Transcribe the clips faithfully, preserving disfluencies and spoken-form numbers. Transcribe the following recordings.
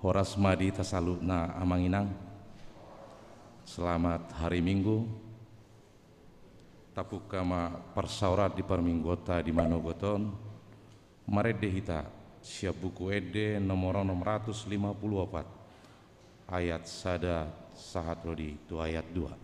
Horas ma di hita saluhutna amang inang. Selamat hari Minggu. Tapungka ma parsaoran di parmingguonta di manogot on. Marende hita sian Buku Ende nomor onom ratus lima puluh opat, ayat sada sahat ro di tu ayat dua.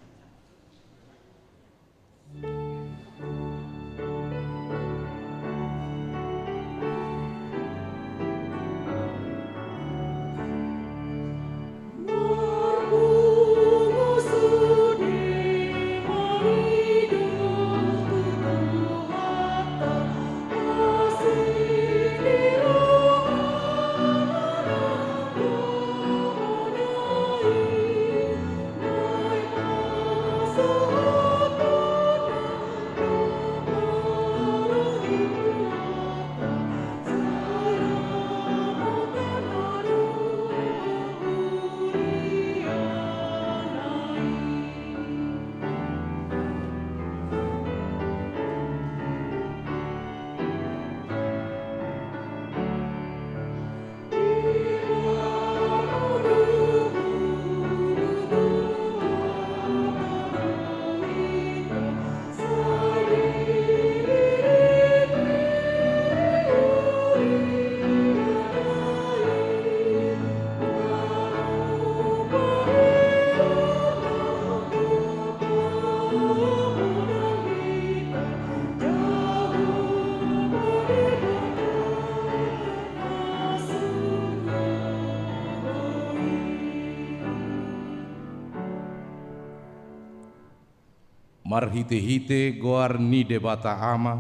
Marhitehite goar ni Debata Ama,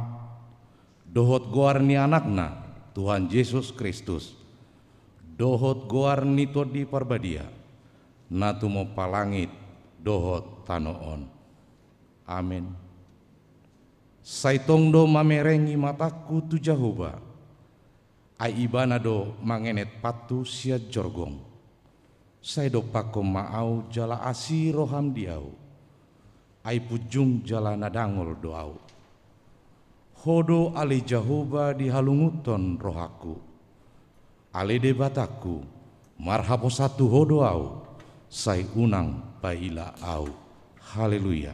dohot goar ni Anakna, Tuhan Jesus Kristus, dohot goar ni Tondi Parbadia, na tumompa langit dohot tano on. Amen. Sai tong do mamerengi matangku tu Jahowa, ai Ibana do mangenet pathu sian jorgong. Sai dompakkon ma ahu jala asi roham di ahu. Ai punjung jala na dangol do ahu. Ho do ale Jahowa dihalungunhon rohangku. Ale Debatangku, marhaposan tu Ho do ahu, sai unang paila ahu. Haleluya.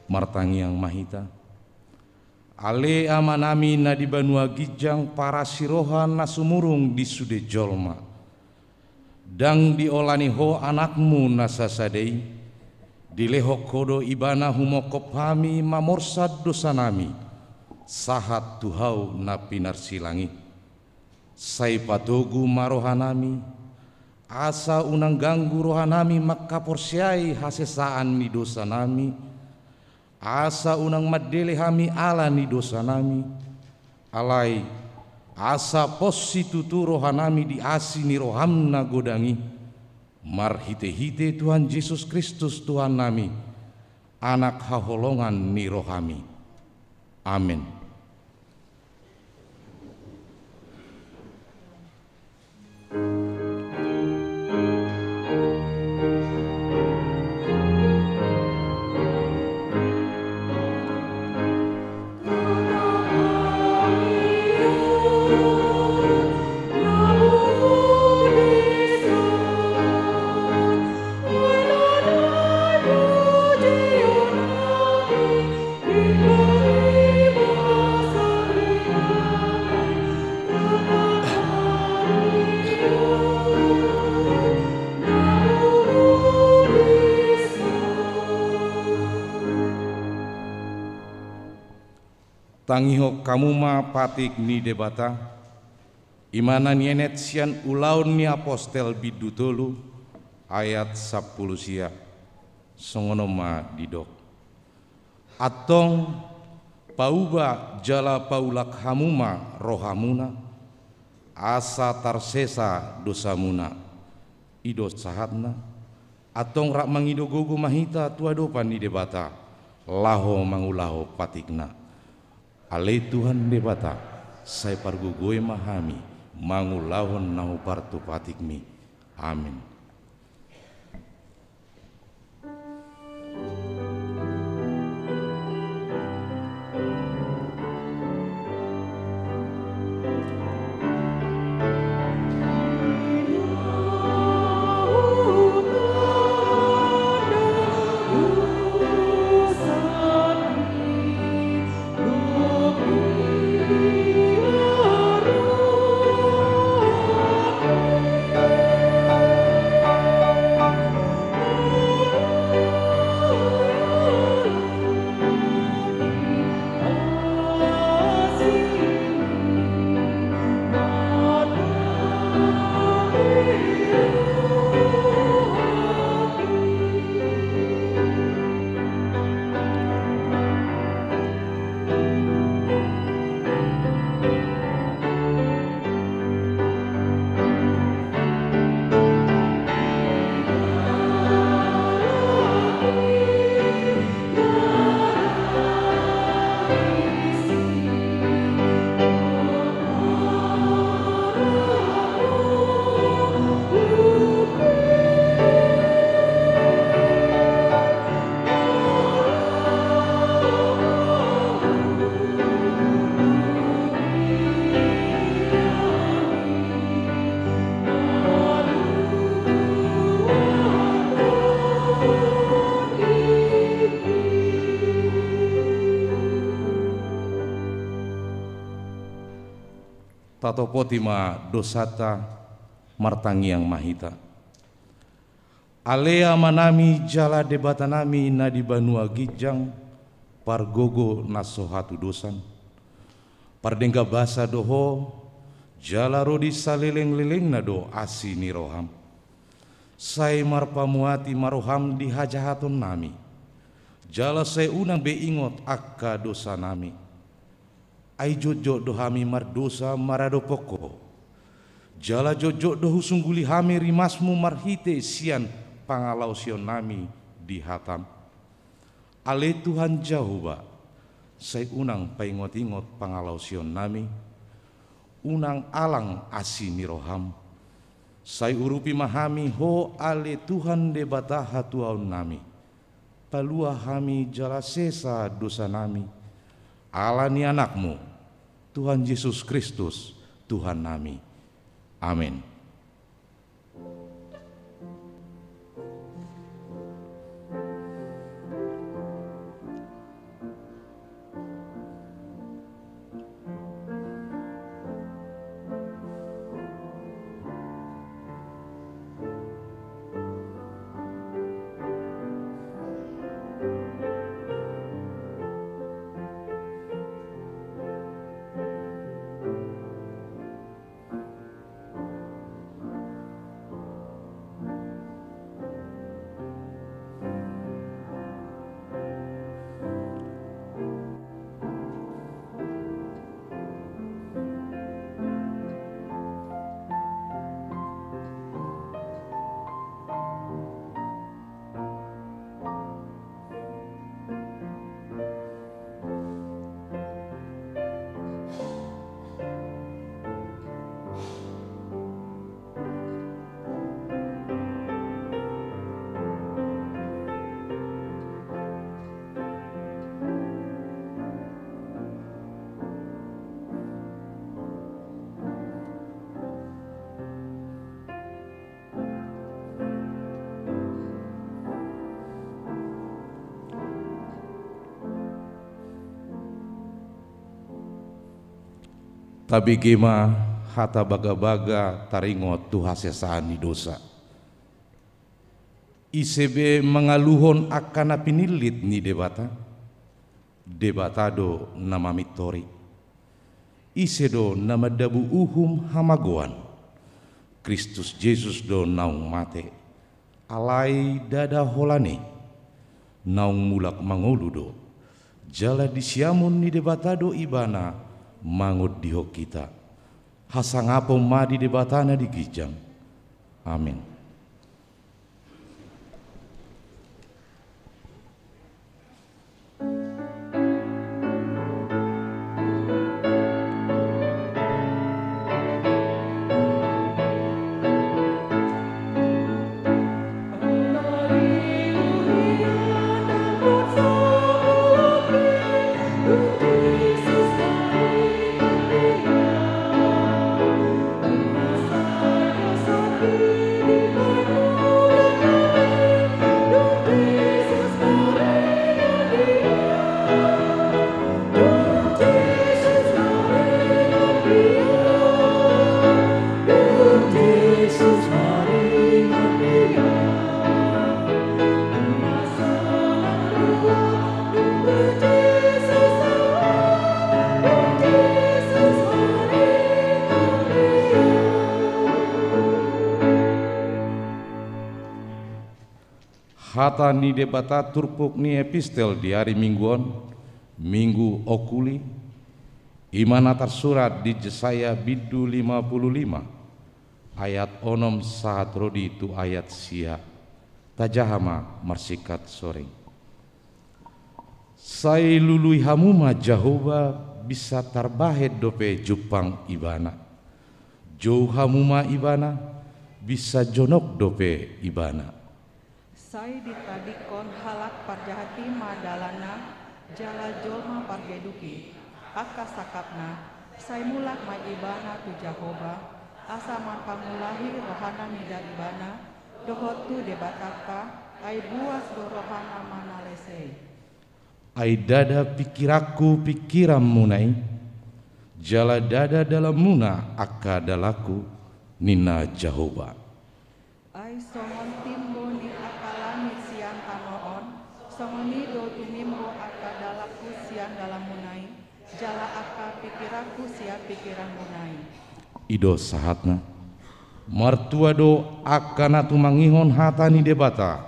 Martangiang ma hita. Ale Amanami na di banua ginjang, parasi roha na sumurung di sude jolma. Ndang diolani Ho Anakmu na sasada i, dilehon Ho do Ibana humongkop hami mamorsan dosanami, sahat tu hau na pinarsilang i. Sai patogu ma rohanami, asa unang ganggu rohanami mangkaporseai hasesaan ni dosanami, asa unang mandele hami ala ni dosanami, alai asa pos situtu rohanami di asi ni roham na godang i, marhitehite Tuhan Jesus Kristus Tuhannami, Anak haholongan ni rohami. Amen. Tangihon hamu ma patik ni Debata, i ma na nienet sian Ulaon ni Apostel bindu tolu ayat sampulu sia, songon on ma didok. Antong, pauba jala paulak hamu ma rohamuna, asa tarsesa dosamuna. I do sahatna. Antong rap mangido gogo ma hita tu adopan ni Debata, laho mangulahon patikna. Ale Tuhan Debata, sai pargogoi ma hami, mangulahon na hupartupatikmi. Amin. Tatopoti ma dosanta, martangiang ma hita. Ale Amanami jala Debatanami na di banua ginjang, pargogo na so hatudosan. Pardenggan basa do Ho, jala ro di salelenglelengna do asi ni roham. Sai marpamuati ma roham di hajahatonnami, jala sai unang be ingot angka dosanami. Ai jotjot do hami mardosa maradophon Ho, jala jotjot do husungguli hami rimasmu marhite sian pangalaosionnami di hatam. Ale Tuhan Jahowa, sai unang paingotingot pangalaosionnami, unang alang asi ni roham. Sai urupi ma hami Ho ale Tuhan Debata hatuaonnami. Palua hami jala sesa dosanami, ala ni Anakmu, Tuhan Jesus Kristus, Tuhannami. Amin. Tabege ma hata bagabaga taringot tu hasesaan ni dosa. Ise be mangaluhon angka na pinillit ni Debata? Debata do na mamintori. Ise do na mandabu uhum hamagoan? Kristus Jesus do naung mate, alai ndada holan i, naung mulak mangolu do, jala di siamun ni Debata do Ibana mangondihon hita. Hasangapon ma di Debata na di ginjang. Amin. Hata ni Debata turpuk ni epistel di ari Minggu on, Minggu Oculi, i ma na tarsurat di Jesaya bindu lima pulu lima, ayat onom sahat ro di tu ayat sia. Tajaha ma marsingkat soring. Sai lului hamu ma Jahowa, bisa tarbahen dope jumpang Ibana. Jou hamu ma Ibana, bisa jonok dope Ibana. Sai ditadingkon halak parjahat i ma dalanna, jala jolma pargeduk i, angka sangkapna. Sai mulak ma ibana tu Jahowa, asa marpangulahi rohana mida ibana, dohot tu Debatanta, ai buas do rohana manalesei. Ai ndada pingkiranku pingkiranmuna i, jala ndada dalanmuna angka dalanku, ninna Jahowa. Ai songon timbo ni angka langit sian tano on, songon i do tinimbo angka dalanku sian dalanmuna i, jala angka pingkiranku sian pingkiranmuna i. I do sahatna. Martua do angka na tumangihon hata ni Debata,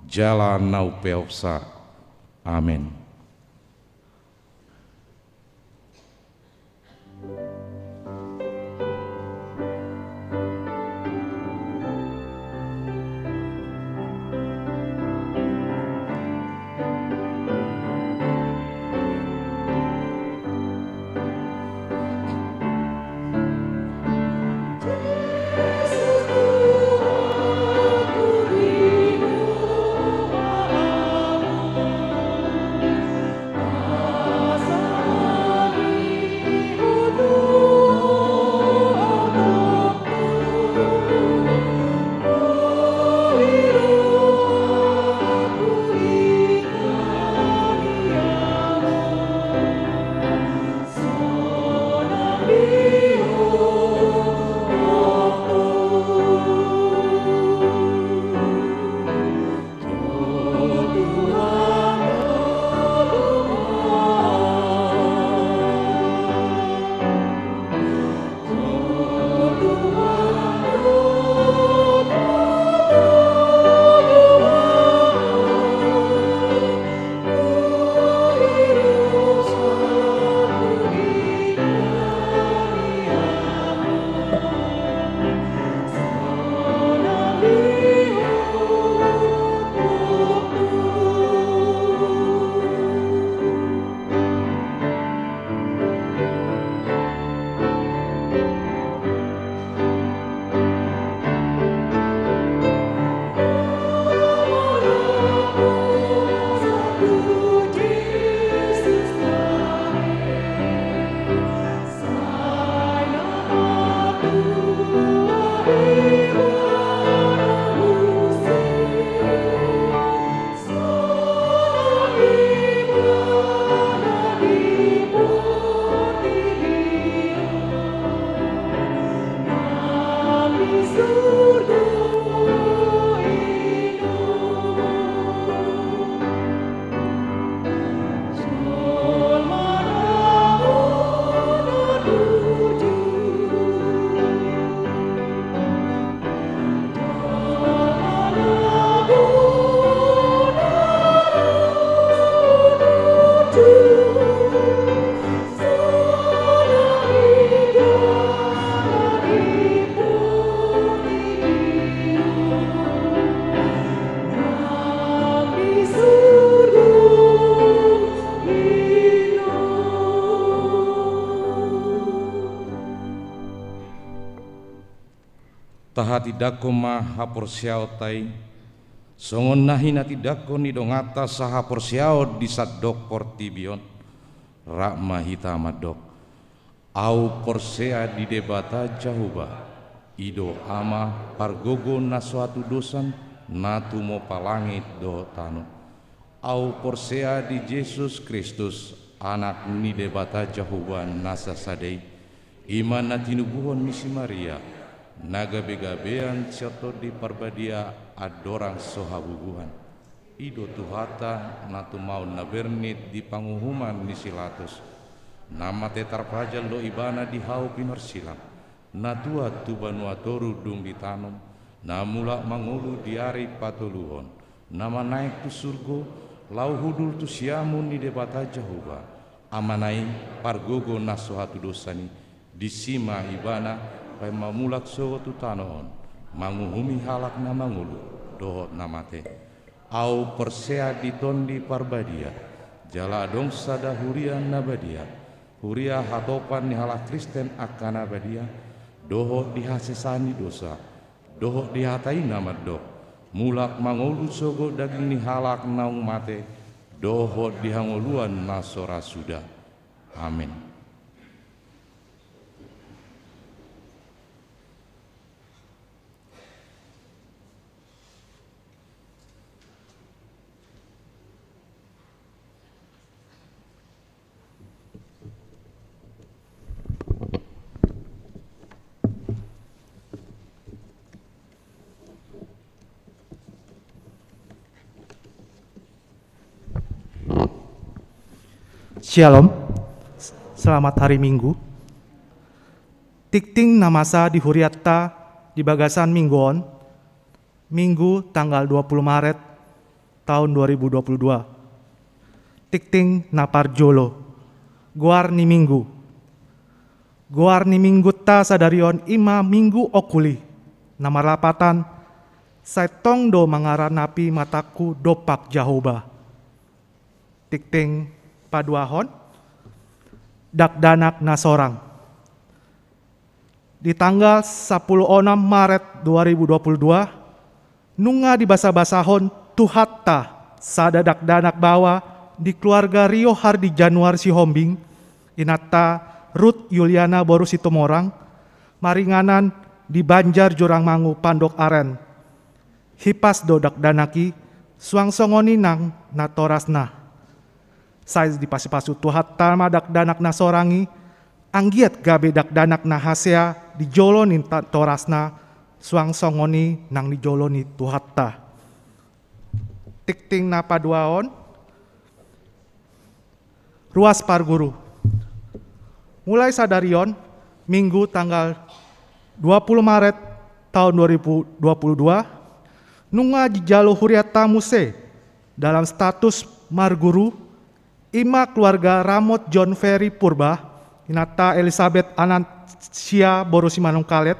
jala na umpeopsa. Amen. Tahatindangkon ma haporseaonta i, songon na hinatindangkon ni donganta sahaporseaon di sandok portibi on. Rap ma hita mandok. Ahu porsea di Debata Jahowa, i do Ama pargogo na so hatudosan, na tumopa langit dohot tano. Ahu porsea di Jesus Kristus, Anak ni Debata Jahowa na sasada i, i ma na tinubuhon ni si Maria, na gabegabean sian Tondi Parbadia andorang so habubuhan. I do Tuhanta na tumaon na bernit di panguhuman ni si Latus. Na mate tarpajal do Ibana di hau pinorsilang, na tuat tu banua toru dung ditanom, na mulak mangolu di ari patoluhon, na manaek tu surgo, laho hundul tu siamun ni Debata Jahowa, Amana i, pargogo na so hatudosan i, disi ma Ibana paima mulak sogot tu tano on, manguhumi halak na mangolu dohot na mate. Ahu porsea di Tondi Parbadia, jala adong sada huria na badia, huria hatopan ni halak Kristen angka na badia, dohot di hasesaan ni dosa, dohot di hata i na mandok, mulak mangolu sogot daging ni halak naung mate, dohot di hangoluan na so ra suda. Amen. Shalom. Selamat hari Minggu. Tingting na masa di hurianta di bagasan minggu on, Minggu tanggal dua puluh Maret tahun dua ribu dua puluh dua. Tingting na parjolo. Goar ni Minggu. Goar ni Minggunta sadari on i ma Minggu Okuli, na marlapatan: Sai tong do mangaranapi matangku dompak Jahowa. Tingting paduahon, dakdanak na sorang. Di tanggal sapuluh onom Maret dua ribu dua puluh dua, nunga dibasabasahon Tuhanta sada dakdanak baoa di keluarga Rio Hardi Januar Sihombing, inanta Rut Yuliana boru Situmorang, maringanan di Banjar Jurangmangu Pandok Aren. Hipas do dakdanak i, suang songon i nang natorasna. Sai dipasupasu Tuhanta ma dakdanak na sorang i, anggiat gabe dakdanak na hasea di jolo ni ta-, torasna, suang songon i nang di jolo ni Tuhanta. Tingting na paduahon, ruas parguru. Mulai sadari on, Minggu tanggal dua puluh Maret tahun dua ribu dua puluh dua, nunga dijalo hurianta muse dalam status marguru, i ma keluarga Ramot John Ferry Purba, inanta Elizabeth Anansia boru Simanungkalit,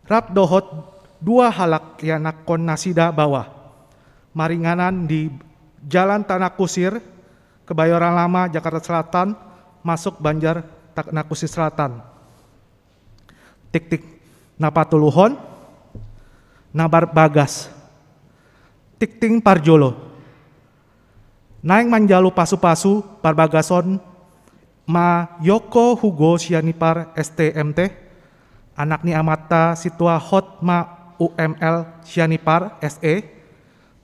rap dohot dua halak ianakhon nasida baoa, maringanan di Jalan Tanah Kusir, Kebayoran Lama, Jakarta Selatan, masuk Banjar Tanah Kusir Selatan. Tingting na patoluhon, na parbagas. Tingting parjolo. Naeng manjalo pasupasu parbagas on ma Yoko Hugo Sianipar, S T, M T, anak ni amanta Situa Hotma U M L Sianipar, S E,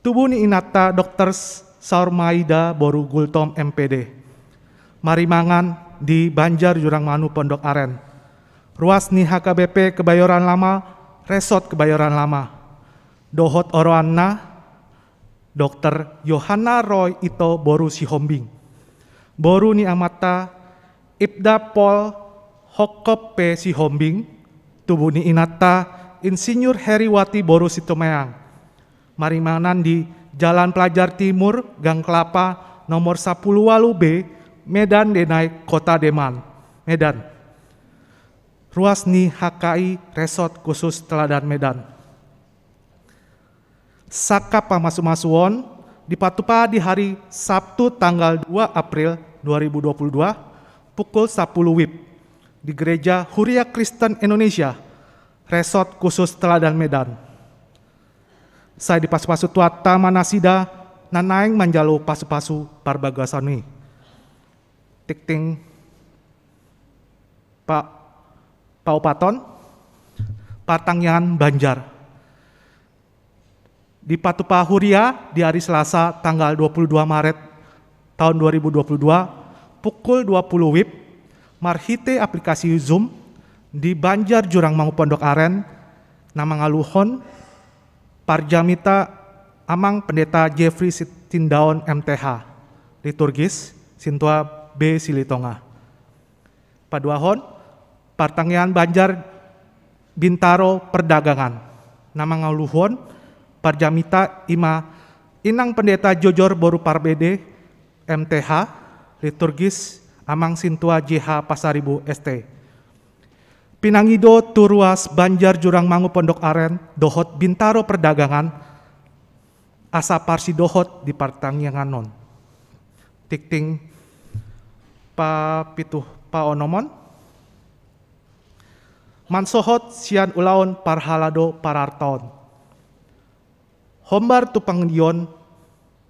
tubu ni inanta Dokter Saurmaida boru Gultom, M P D, marimangan di Banjar Jurangmangu Pondok Aren, ruas ni H K B P Kebayoran Lama, Resort Kebayoran Lama, dohot oroanna, Dokter Yohana Roy Ito boru Sihombing, boru ni amanta Ibda Pol Hokop P Sihombing, tubu ni inanta Insinyur Heriwati boru Sitomeang, marimangan di Jalan Pelajar Timur, Gang Kelapa, nomor sapuluh ualu B, Medan Denai, Kota Demak, Medan. Ruas ni H K I Resort Khusus Teladan Medan. Sangkap pamasumasuon dipatupa di hari Sabtu tanggal dua April dua ribu dua puluh dua, pukul sapuluh wib, di Gereja Huria Kristen Indonesia, Resort Khusus Teladan Medan. Sai dipasupasu Tuhanta ma nasida na naeng manjalo pasupasu parbagason i. Tingting pa-, paupaton, partangiangan Banjar. Dipatupa huria di ari Selasa tanggal dua puluh dua Maret tahun dua ribu dua puluh dua, pukul dua puluh wib, marhite aplikasi Zoom di Banjar Jurangmangu Pondok Aren, na mangaluhon parjamita Amang Pendeta Jeffrey Sitindaon, M T H, liturgis, Sintua B Silitonga. Paduahon, partangiangan Banjar Bintaro Perdagangan, na mangaluhon parjamita i ma Inang Pendeta Jojor boru Parbede, M T H, liturgis Amang Sintua J H Pasaribu, S T. Pinangido tu ruas Banjar Jurangmangu Pondok Aren dohot Bintaro Perdagangan, asa parsidohot di partangiangan on. Tingting papitu, paonomon. Mansohot sian ulaon parhalado parartaon. Hombar tu pangidoan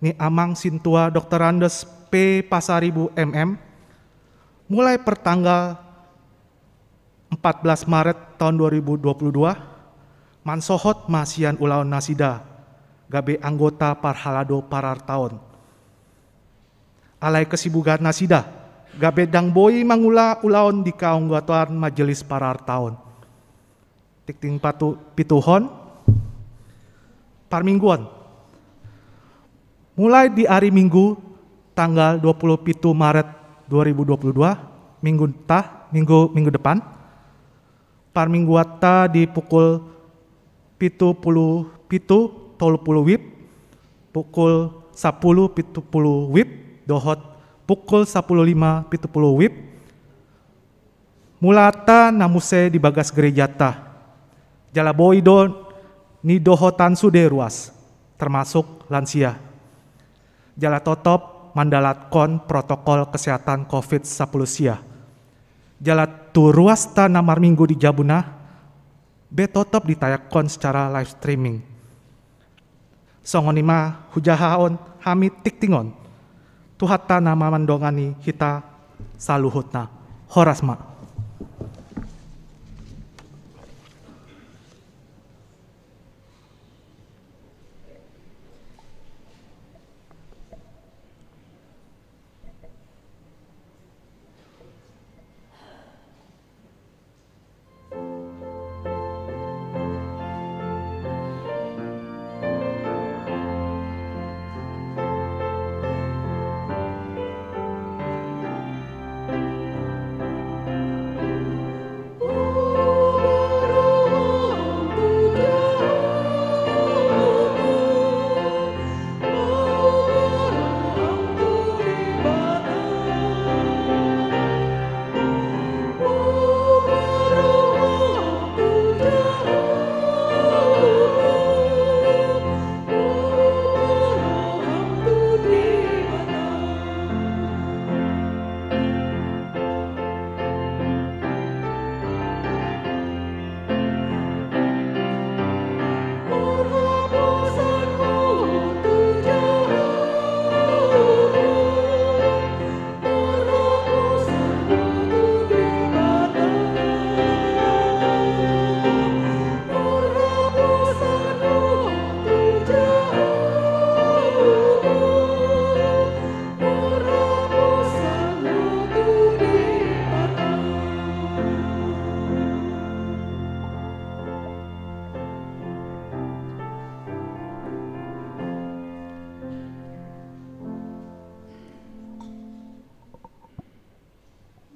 ni Amang Sintua Doktor Andes P Pasaribu, M M, mulai pertanggal empat belas Maret tahun dua ribu dua puluh dua, mansohot ma sian ulaon nasida gabe anggota parhalado parartaon. Alai kesibukan nasida gabe ndang boi mangula ulaon di keanggotaan majelis parartaon. Tingting patu, pituhon, parmingguon. Mulai di ari Minggu tanggal dua puluh pitu Maret dua ribu dua puluh dua, minggu ta, minggu, minggu depan, parmingguanta di pukul pitu puluh pitu tolu puluh wib, pukul sapuluh pitu puluh wib, dohot pukul sapuluh lima pitu puluh wib, mulaanta na muse di bagas gerejanta. Jala boi do nidohotan sude ruas, termasuk lansia. Jala totop mandalatkon protokol kesehatan covid sapuluh sia. Jala tu ruasta na marminggu di jabuna, be totop ditayangkon secara live streaming. Songon i ma hujahahon hami tingting on. Tuhanta na mamandongani hita saluhutna. Horas ma.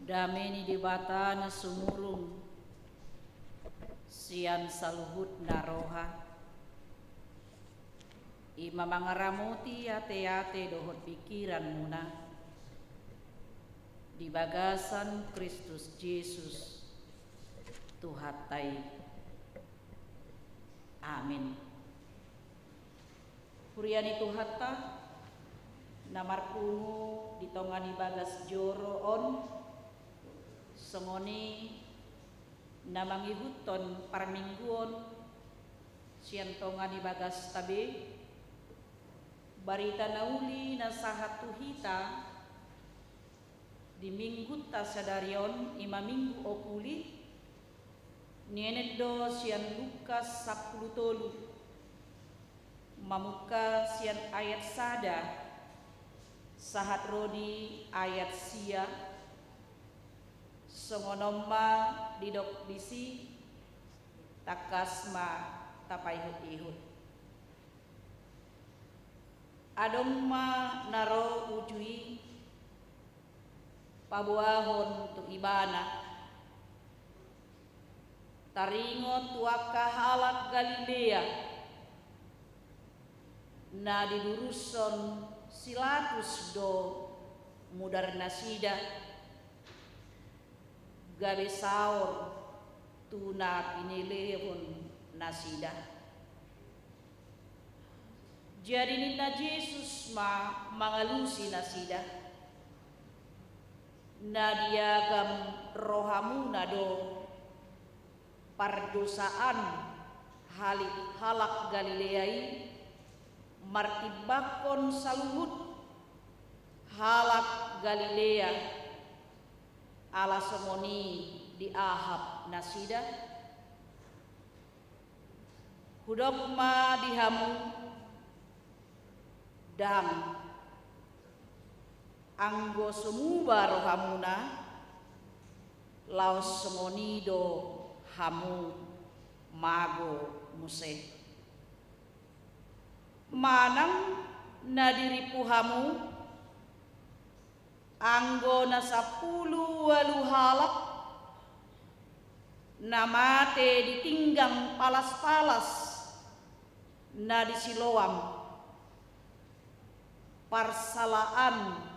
Dame ni Debata na sumurung sian saluhutna roha, i ma mangaramoti ateate dohot pingkiranmuna di bagasan Kristus Jesus Tuhanta i. Amin. Huria ni Tuhanta, na marpungu di tonga ni bagas joro on, songon i na mangihuthon parmingguon sian tonga ni bagasta be, barita na uli na sahat tu hita di minggunta sadari on, i ma Minggu Okuli, nienet do sian Lukas sampulu tolu, mamungka sian ayat sada sahat ro di ayat sia. Songon on ma didok disi, tangkas ma tapaihutihut. Adong ma na ro uju i paboahon tu ibana, taringot tu angka halak Galilea Na didurushon si Latus do mudar nasida, gabe saor tu na pinelehon nasida. Jadi ninna Jesus ma mangalusi nasida: Na diagam rohamuna do pardosaan hali-, halak Galilea i martimbangkon saluhut halak Galilea, ala songon i diahap nasida? Hudok ma di hamu: Ndang. Anggo so muba rohamuna, laos songon i do hamu mago muse. Manang na dirimpu hamu, anggo na sampulu ualu halak na mate di pinggan palas-palas na di Siloam, parsalaan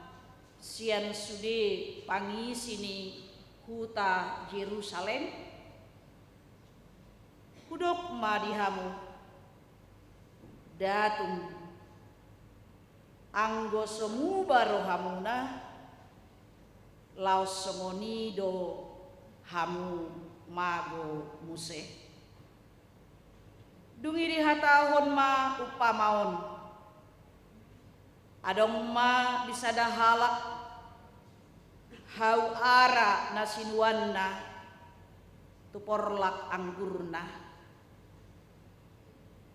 sian sude pangisi ni huta Jerusalem? Hudok ma di hamu: Nda tung. Anggo so muba rohamuna, laos songon i do hamu mago muse. Dung i dihatahon ma umpama on: Adong ma di sada halak hau ara na sinuanna tu porlak anggurna.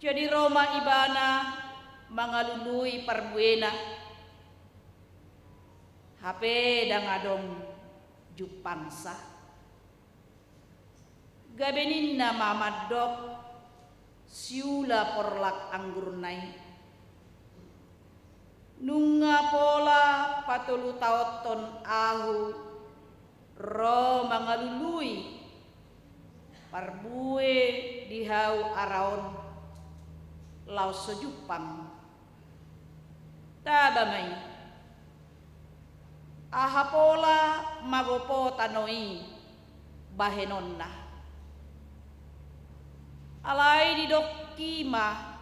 Jadi ro ma ibana mangalului parbuena, hape ndang adong jumpangsa. Gabe ninna ma mandok siula porlak anggurna i: Nunga pola patolutaonhon ahu ro mangalului parbue di hau ara on, laos so jumpang. Taba ma i. Aha pola mago po tano i bahenonna? Alai didok i ma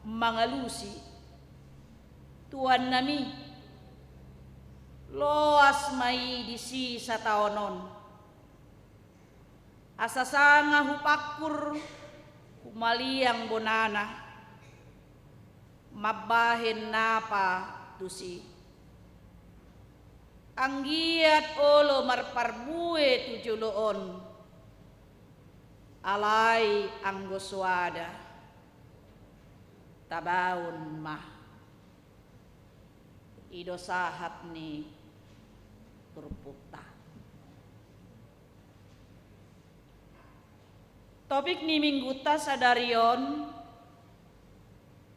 mangalusi: Tuannami, loas ma i disi sataon on, asa sanga hupangkur humaliang bonana mambahen napa tusi. Anggiat olo marparbue tu jolo on, alai anggo soada, tabaon ma. I do sahat ni turpukta. Topik ni minggunta sadari on: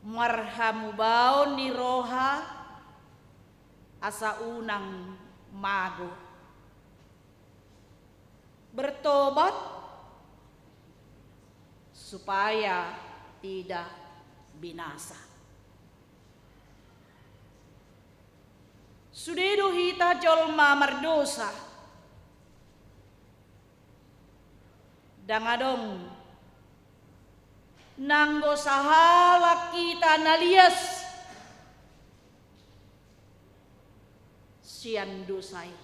Marhamubaon ni roha asa unang mago. Bertobat supaya tidak binasa. Sude do hita jolma mardosa. Ndang adong nanggo sahalak hita na lias sian dosa i.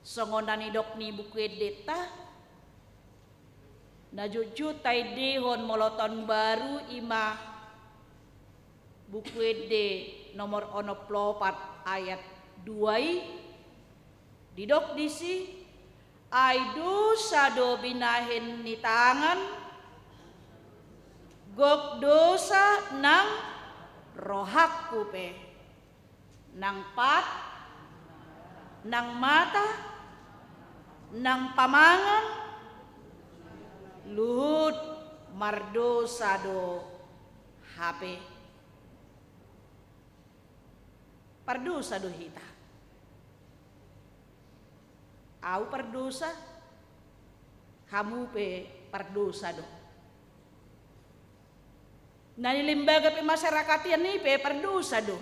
Songon na nidok ni Buku Endenta, na jotjot taendehon molo taon baru, i ma Buku Ende nomor onom pulu opat ayat dua i, didok disi: Ai dosa do binahen ni tangan, gok dosa nang rohangku pe. Nang pat, nang mata, nang pamangan, luhut mardosa do hape. Pardosa do hita. Au pardosa, hamu pe pardosa do. Na di lembaga pemasyarakatan i pe pardosa do.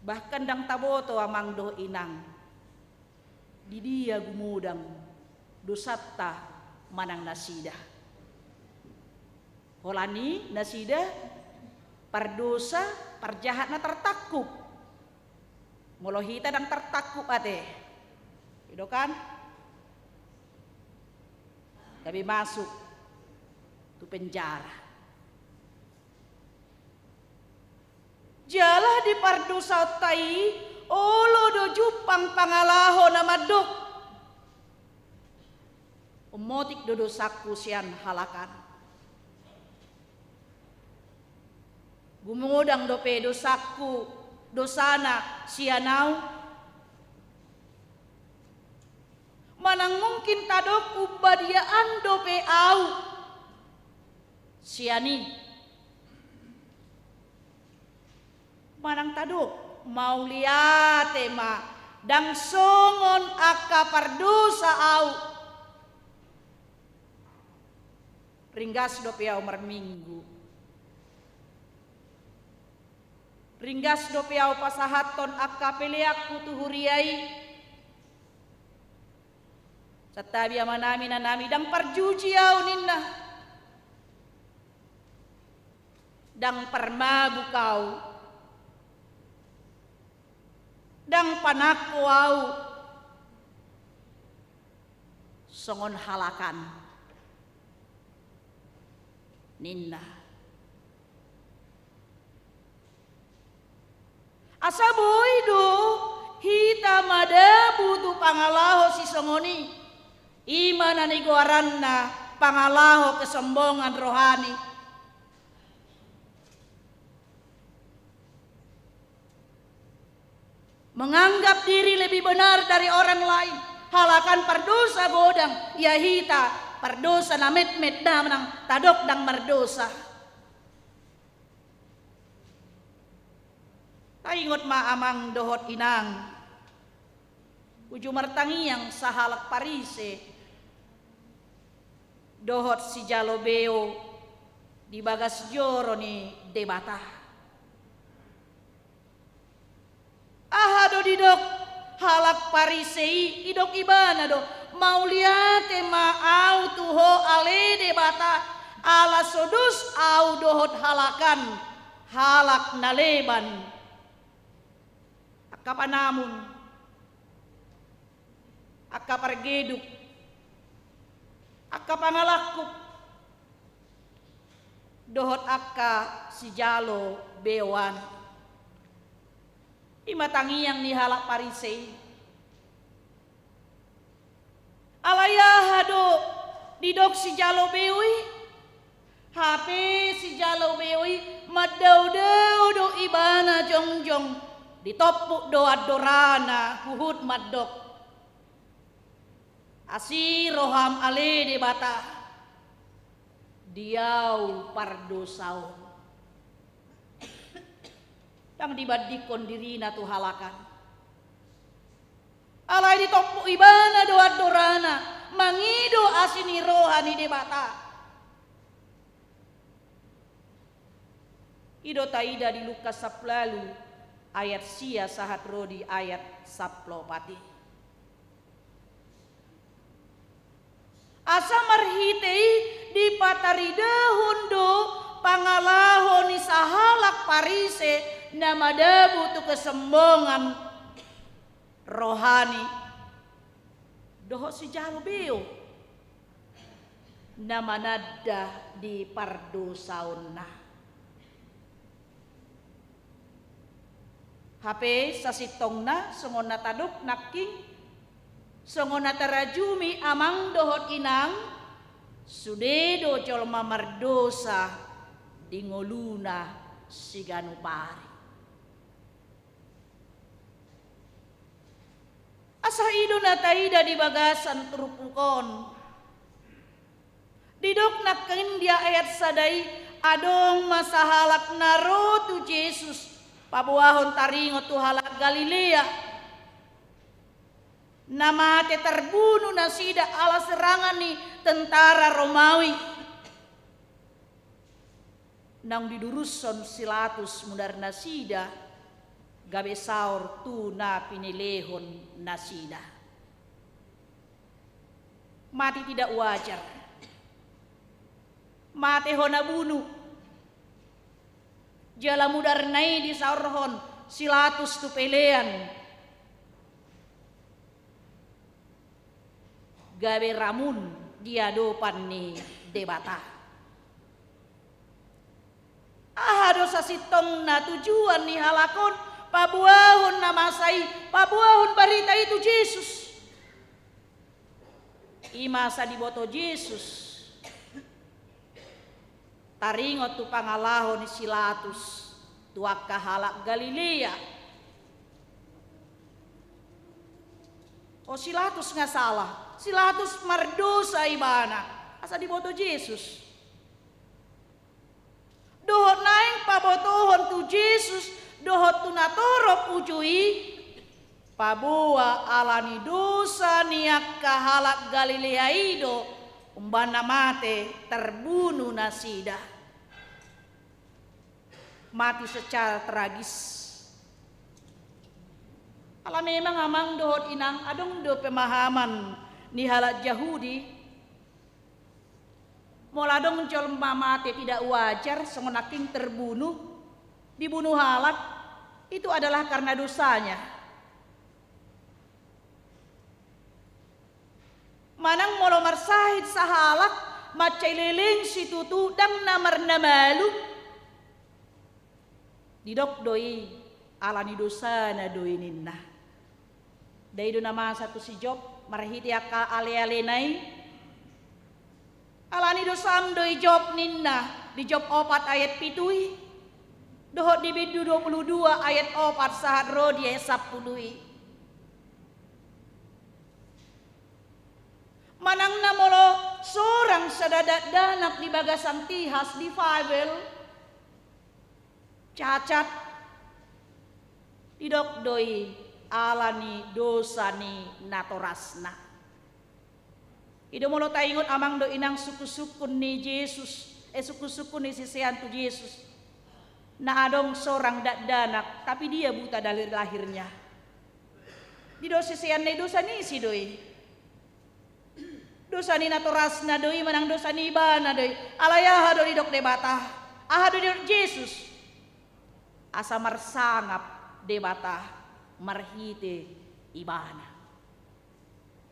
Bahkan ndang taboto amang dohot inang, di dia gumodang dosanta manang nasida. Holan i nasida pardosa, parjahat na tartangkup. Molo hita ndang tartangkup ate, i do kan? Gabe masuk tu penjara. Jala di pardosaonta i, olo do jumpang pangalaho na mandok: Ummotik do dosangku sian halak an. Gumodang dope dosangku, dosana sian ahu. Manang mungkin tadok umbadiaan dope ahu sian i. Manang tadok mauliate ma, ndang songon angka pardosa ahu. Ringgas dope ahu marminggu. Ringgas dope ahu pasahathon angka peleanku tu huria i. Santabi amanami, inanami, ndang parjuji ahu ninna. Ndang parmabuk ahu. Ndang panangko ahu songon halak an, ninna. Asa boi do hita madabu tu pangalaho sisongon i. I ma na nigoaranna pangalaho kesombongan rohani. Menganggap diri lebih benar dari orang lain. Halak an pardosa godang, ia hita pardosa na metmet, manang tadok ndang mardosa. Taingot ma amang dohot inang, uju martangiang sahalak Parise dohot sijalo beo di bagas joro ni Debata. Aha do didok halak Parise i? Didok ibana do: Mauliate ma ahu tu Ho ale Debata, ala so dos ahu dohot halak an, halak na leban, angka panamun, angka pargeduk, angka pangalangkup, dohot angka sijalo beoan. I ma tangiang ni halak Parise i. Alai aha do didok sijalo beo i? Hape sijalo beo i mandaodao do ibana jongjong, ditompuk do andorana huhut mandok: Asi roham ale Debata, di ahu pardosa on. Ndang dibandingkon dirina tu halak an. Alai ditompuk ibana do andorana mangido asi ni roha ni Debata. I do taida di Lukas sampulu ualu ayat sia sahat ro di ayat sampulu opat i. Asa marhite i dipataridahon do pangalaho ni sahalak Parise na madabu tu kesombongan rohani dohot sijalo beo na mananda di pardosaonna. Hape sasintongna, songon na tadok nangkin, songon na tarajumi amang dohot inang, sude do jolma mardosa di ngoluna siganup ari. Asa i do na taida di bagasan turpuk on. Didok nangkin di ayat sada i, adong ma sahalak na ro tu Jesus paboahon taringot tu halak Galilea, na mate tarbunu nasida ala serangan ni tentara Romawi. Naung didurushon si Latus mudar nasida, gabe saor tu na pinelehon nasida. Mati tidak wajar. Mate hona bunu. Jala mudarna i disaorhon si Latus tu pelean. Gabe ramun di adopan ni Debata. Aha do sasintongna tujuan ni halak on paboahon na masa i, paboahon barita i tu Jesus? I ma asa diboto Jesus taringot tu pangalaho ni si Latus tu angka halak Galilea. O, si Latus nga sala, si Latus mardosa ibana, asa diboto Jesus. Dohot naeng pabotohon tu Jesus dohot tu natorop uju i, paboa ala ni dosa ni angka halak Galilea i do umbahen na mate, terbunu nasida. Mati secara tragis. Ala memang amang dohot inang, adong do pemahaman ni halak Jahudi, molo adong jolma mate tidak wajar, songon nangkin terbunu, dibunuh halak, itu adalah karena dosanya. Manang molo marsahit sahalak mansai leleng situtu, ndang na marnamalum, didok do i ala ni dosana do i ninna. Ndai do na masa tu si Job marhite angka alealena i? Ala ni dosam do i Job ninna di Job opat ayat pitu i, dohot di Bindu dua puluh dua ayat opat sahat ro di ayat sampulu i. Manang na molo sorang sada dakdanak di bagasan tihas, di fabel, cacat, didok do i ala ni dosa ni natorasna. I do molo taingot amang dohot inang sungkunsungkun ni Jesus, eh, sungkunsungkun ni sisean tu Jesus. Na adong sorang dakdanak, tapi dia buta dari lahirnya. Didok siseanna i dosa ni ise do i? Dosa ni natorasna do i manang dosa ni ibana do i? Alai aha do didok Debata? Aha do didok Jesus? Asa marsangap Debata marhite ibana.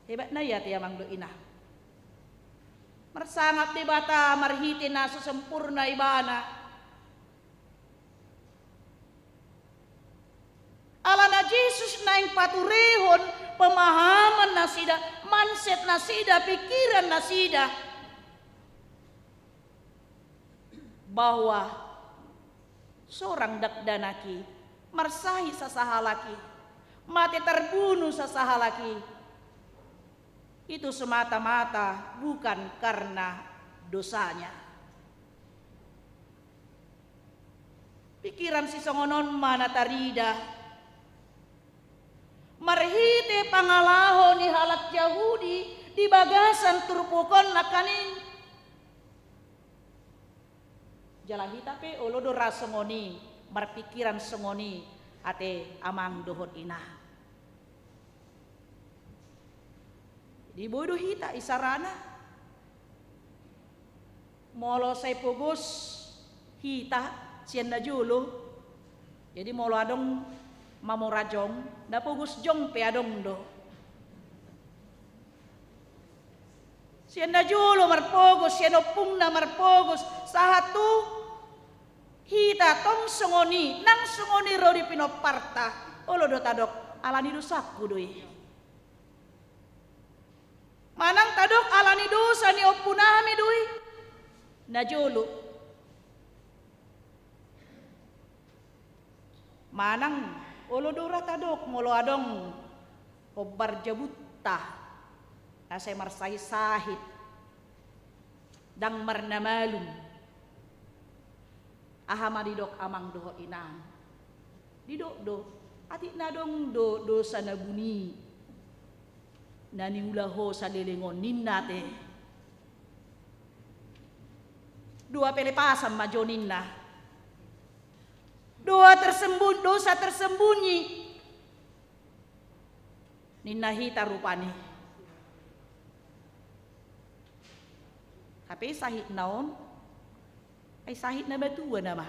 Hebatna i ate amang dohot inang. Marsangap Debata marhite na so sempurna ibana. Alana Jesus naeng paturehon pemahaman nasida, mindset nasida, pikiran nasida, bahwa sorang dakdanak i, marsahit sasahalak i, mate tarbunu sasahalak i, itu semata-mata bukan karena dosanya. Pikiran sisongon on ma na tarida marhite pangalaho ni halak Jahudi di bagasan turpuk on nangkaning. Jala hita pe olo do ra songon i, marpikiran songon i, ate amang dohot inang. Jadi boi do hita isarana. Molo sai pogos hita sian na jolo. Jadi molo adong mamora jong, na pogos jong pe adong do. Sian na jolo marpogos, sian ompungna marpogos, sahat tu hita tong songon i, nang songon i ro di pinomparta, olo do tadok ala ni dosangku do i. Manang tadok ala ni dosa ni ompunami do i. Na jolo. Manang olo do ra tadok molo adong hombar jabunta na sai marsahit-sahit, ndang marnamalum. Aha ma didok amang dohot inang? Didok do, atik na adong do dosa na buni na niula ho saleleng on ninna ate. Dua pelepasan ma jo ninna. Doa tersembun-, dosa tersembunyi, ninna hita rupani. Hape sahitna on, ai sahit na matua nama.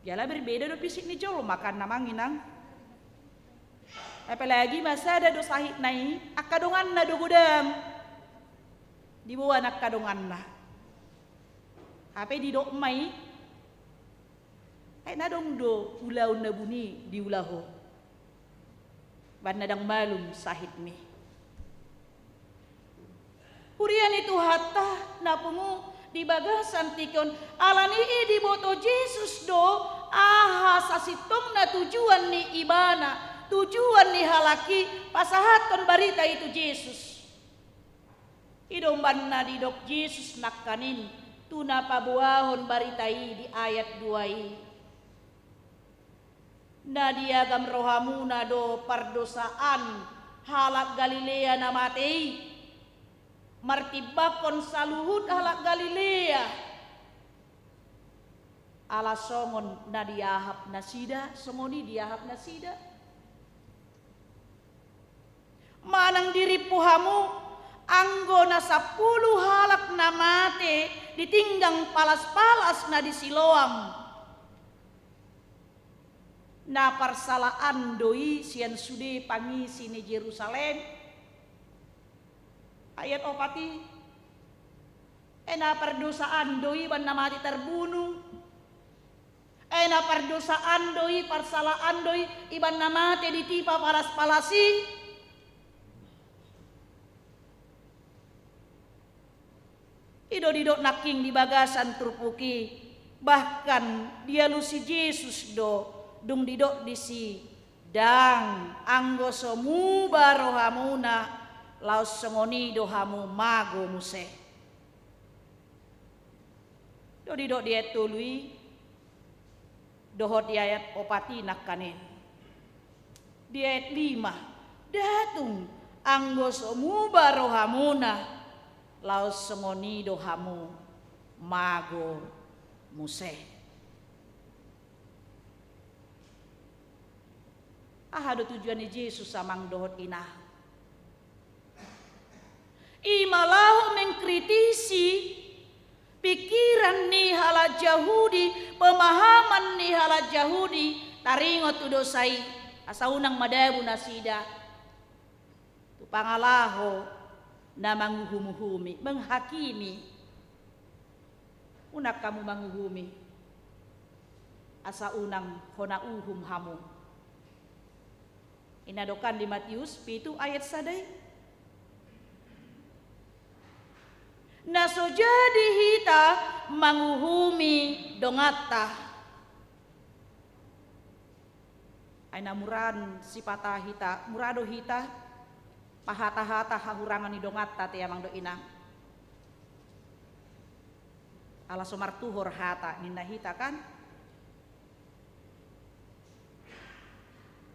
Jala berbeda do fisik ni jolma kan, amang inang. Apalagi ma sada do sahitna i, angka donganna do godang. Diboan angka donganna. Hape didok ma i, ai na adong do ulaon na buni diula ho. Bahen na ndang malum sahitmi. Huria ni Tuhanta na pungu, di bagasan tingki on, alani i diboto Jesus do aha sasintongna tujuan ni ibana, tujuan ni halak i pasahathon barita i tu Jesus. I do umbahen na didok Jesus nangkaning tu na paboahon barita i di ayat dua i. Na diagam rohamuna do pardosaan halak Galilea na mate i, martimbangkon saluhut halak Galilea. Ala songon na diahap nasida, songon i diahap nasida. Manang dirimpu hamu, anggo na sampulu halak na mate di tinggang palas-palas na di Siloam. Na parsalaan do i sian sude pangisi ni Jerusalem. Ayat opat i. E, na pardosaan do i ibana na mate tarbunu. E, na pardosaan do i, parsalaan do i ibana na mate ditipa palas-palas i. I do didok nangkin di bagasan turpuk i, bahkan dialusi Jesus do, dung didok disi, ndang, anggo so muba rohamuna, laos songon i do hamu mago muse. Do didok di ayat tolu i, dohot di ayat opat i nangkaning. Di ayat lima, ndang tung, anggo so muba rohamuna, laos songon i do hamu mago muse. Aha do tujuan ni Jesus, amang dohot inang? I ma laho mengkritisi pikiran ni halak Jahudi, pemahaman ni halak Jahudi, taringot tu dosa i, asa unang madabu nasida tu pangalaho na manguhum-uhumi, menghakimi. Unang hamu manguhumi, asa unang hona uhum hamu. I na didok di Matius pitu ayat sada i. Na so jadi hita manguhumi donganta. Ai na mura sipata hita, mura do hita pahata-hata hahurangan ni donganta, ate amang dohot inang. Ala so martuhor hata ninna hita kan.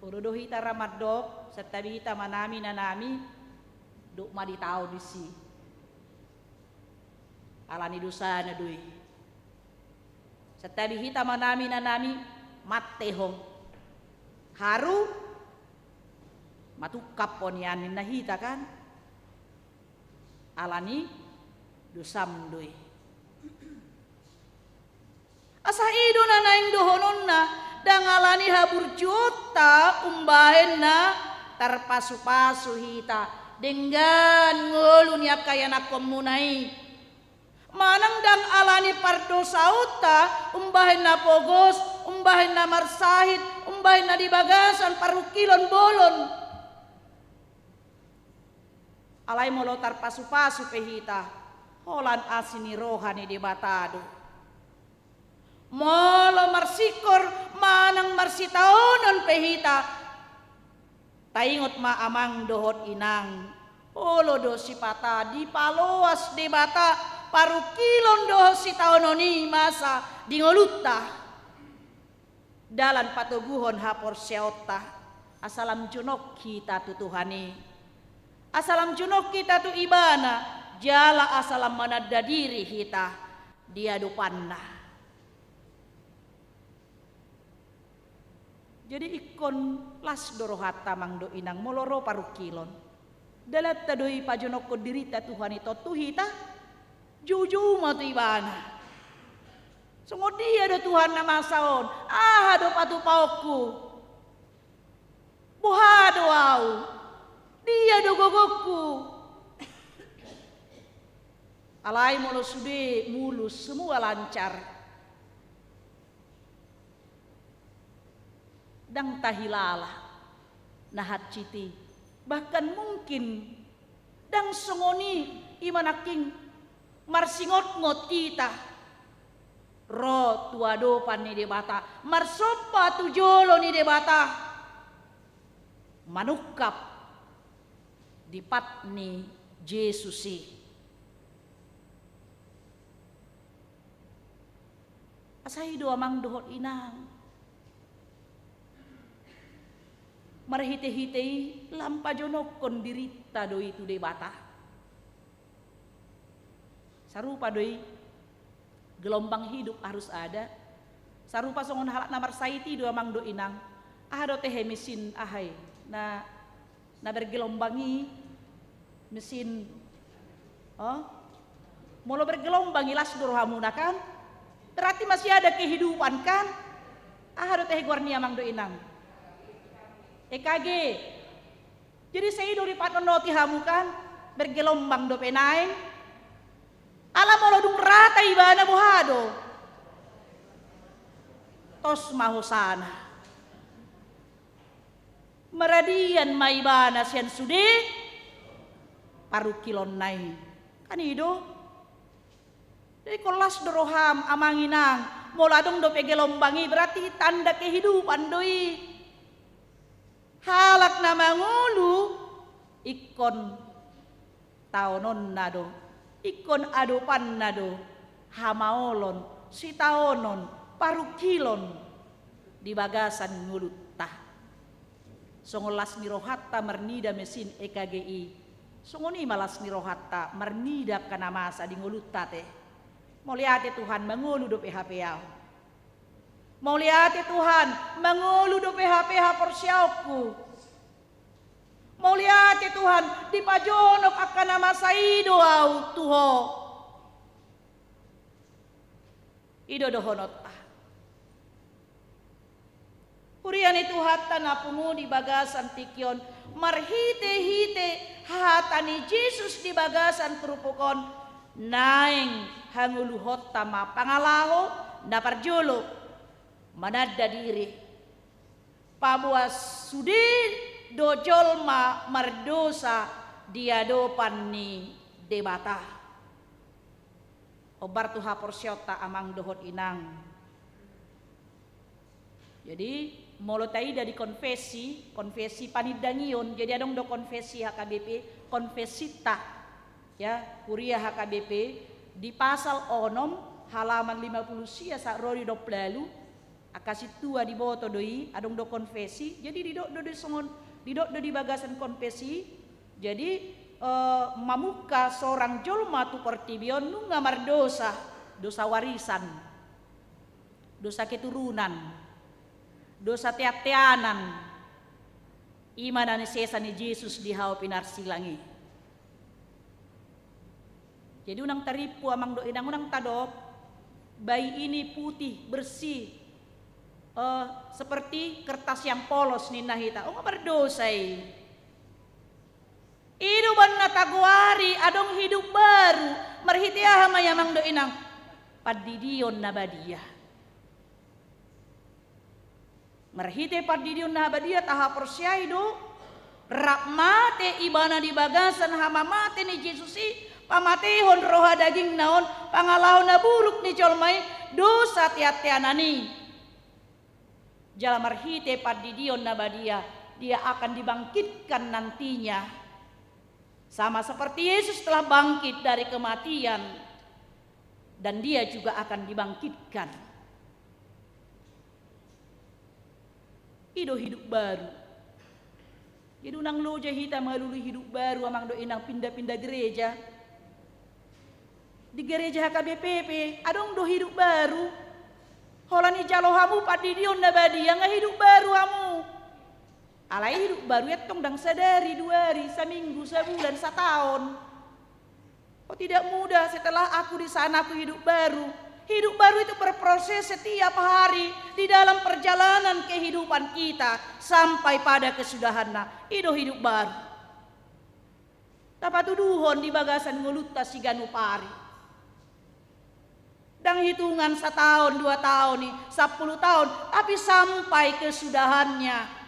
Olo do hita ra mandok, santabi hita ma nami na nami, dok ma ditaon disi. Alani dosana do i. Santabi hita ma nami na nami, mate ho. Haru, matungkap ho nian ninna hita kan. Alani dosam do i. Asa i do na naeng dohononna, ndang alani haburjuonta umbahen na tarpasu-pasu hita denggan ngolu ni angka ianakkonmuna i. Manang ndang alani pardosaonta umbahen na pogos, umbahen na marsahit, umbahen na di bagasan parungkilon bolon. Alai molo tarpasu-pasu pe hita, holan asi ni roha ni Debata do. Molo marsingkor manang marsitaonon pe hita, taingot ma amang dohot inang, olo do sipata dipaloas Debata parungkilon dohot sitaonon i masa di ngolunta. Dalan patoguhon haporseaonta, asa lam jonok hita tu Tuhan i. Asa lam jonok hita tu Ibana, jala asa lam mananda diri hita di adopanna. Jadi ingkon las do rohanta amang dohot inang molo ro parungkilon. Dalanta do i pajonokkon dirinta Tuhan i, tontu hita joujou ma tu Ibana. Songon dia do Tuhan na masa on? Aha do patupaonku? Boha do ahu? Dia do gogongku? Alai molo sude mulus, semua lancar, ndang tahilala na hansit i. Bahkan mungkin ndang songon i, i ma nangkin marsingotngot hita ro tu adopan ni Debata, marsomba tu jolo ni Debata, manungkap di pat ni Jesus i. Asa i do amang dohot inang, marhitehite i lam pajonokkon dirinta do i tu Debata. Sarupa do i, gelombang hidup harus ada. Sarupa songon halak na marsahit i do amang dohot inang. Aha do tehe mesin aha i na na bergelombang i? Mesin, oh, molo bergelombang i las do rohamuna kan? Berarti masih ada kehidupan kan? Aha do tehe goar ni amang dohot inang? E K G. Jadi sai do dipatonoti hamu kan? Bergelombang dope naeng. Ala molo dung rata ibana boha do? Tos ma hosana. Maradian ma ibana sian sude parungkilonna i. Kan i do. Jadi ingkon las do roham amang inang, molo adong dope gelombang i berarti tanda kehidupan do i. Halak na mangolu ingkon taononna do, ingkon adopanna do hamaolon, sitaonon, parungkilon di bagasan ngolunta. Songon las ni rohanta marnida mesin E K G i, songon i ma las ni rohanta marnida angka na masa di ngolunta te. Mauliate Tuhan, mangolu dope hape ahu. Mauliate Tuhan, mangolu dope hape haporseaonku. Mauliate Tuhan, dipajonok angka na masa i do ahu tu Ho. I do dohononta. Huria ni Tuhanta na pungu di bagasan tingki on, marhitehite hata ni Jesus di bagasan turpuk on, naeng hangoluhonta ma pangalaho na parjolo, mananda diri. Paboa sude do jolma mardosa di adopan ni Debata. Hombar tu haporseaonta amang dohot inang. Jadi molo taida di konfesi, konfesi panindangion, jadi adong do konfesi H K B P, konfesinta, ya, huria H K B P, di pasal onom halaman lima puluh sia sahat ro di onom puluh ualu, angka sintua diboto do i, adong do konfesi, jadi didok do di songon, didok do di bagasan konfesi, jadi, eh, mamungka sorang jolma tu portibi on nunga mardosa, dosa warisan, dosa keturunan, dosa teanteanan, i ma na nisesa ni Jesus di hau pinarsilang i. Jadi unang tarimpu amang dohot inang, unang tadok, bayi ini putih, bersih, eh, seperti kertas yang polos ninna hita. Oh, mardosa i. I do umbahen na tagoari adong hidup baru, marhite aha ma i amang dohot inang? Pandidion na badia. Marhite pandidion na badia tahaporseai do, rap mate ibana di bagasan hamamate ni Jesus i, pamatehon roha dagingna on, pangalaho na buruk ni jolma i, dosa teanteanan i. Jala marhite pandidion na badia, dia akan dibangkitkan nantinya. Sama seperti Yesus telah bangkit dari kematian, dan dia juga akan dibangkitkan. I do hidup baru. Jadi unang loja hita mangalului hidup baru amang dohot inang pinda-pinda gereja. Di gereja H K B P pe adong do hidup baru. Holan dijalo hamu pandidion na badia, nga hidup baru hamu. Alai hidup baru i antong ndang sadari, dua ari, saminggu, sabulan, sataon. Oh, tidak mudah setelah aku di sana, aku hidup baru. Hidup baru itu berproses setiap hari di dalam perjalanan kehidupan kita sampai pada kesudahanna. I do hidup baru. Tapatuduhon di bagasan ngolunta siganup ari. Ndang hitungan sataon, dua taon, i, sampulu taon, tapi sampai kesudahannya.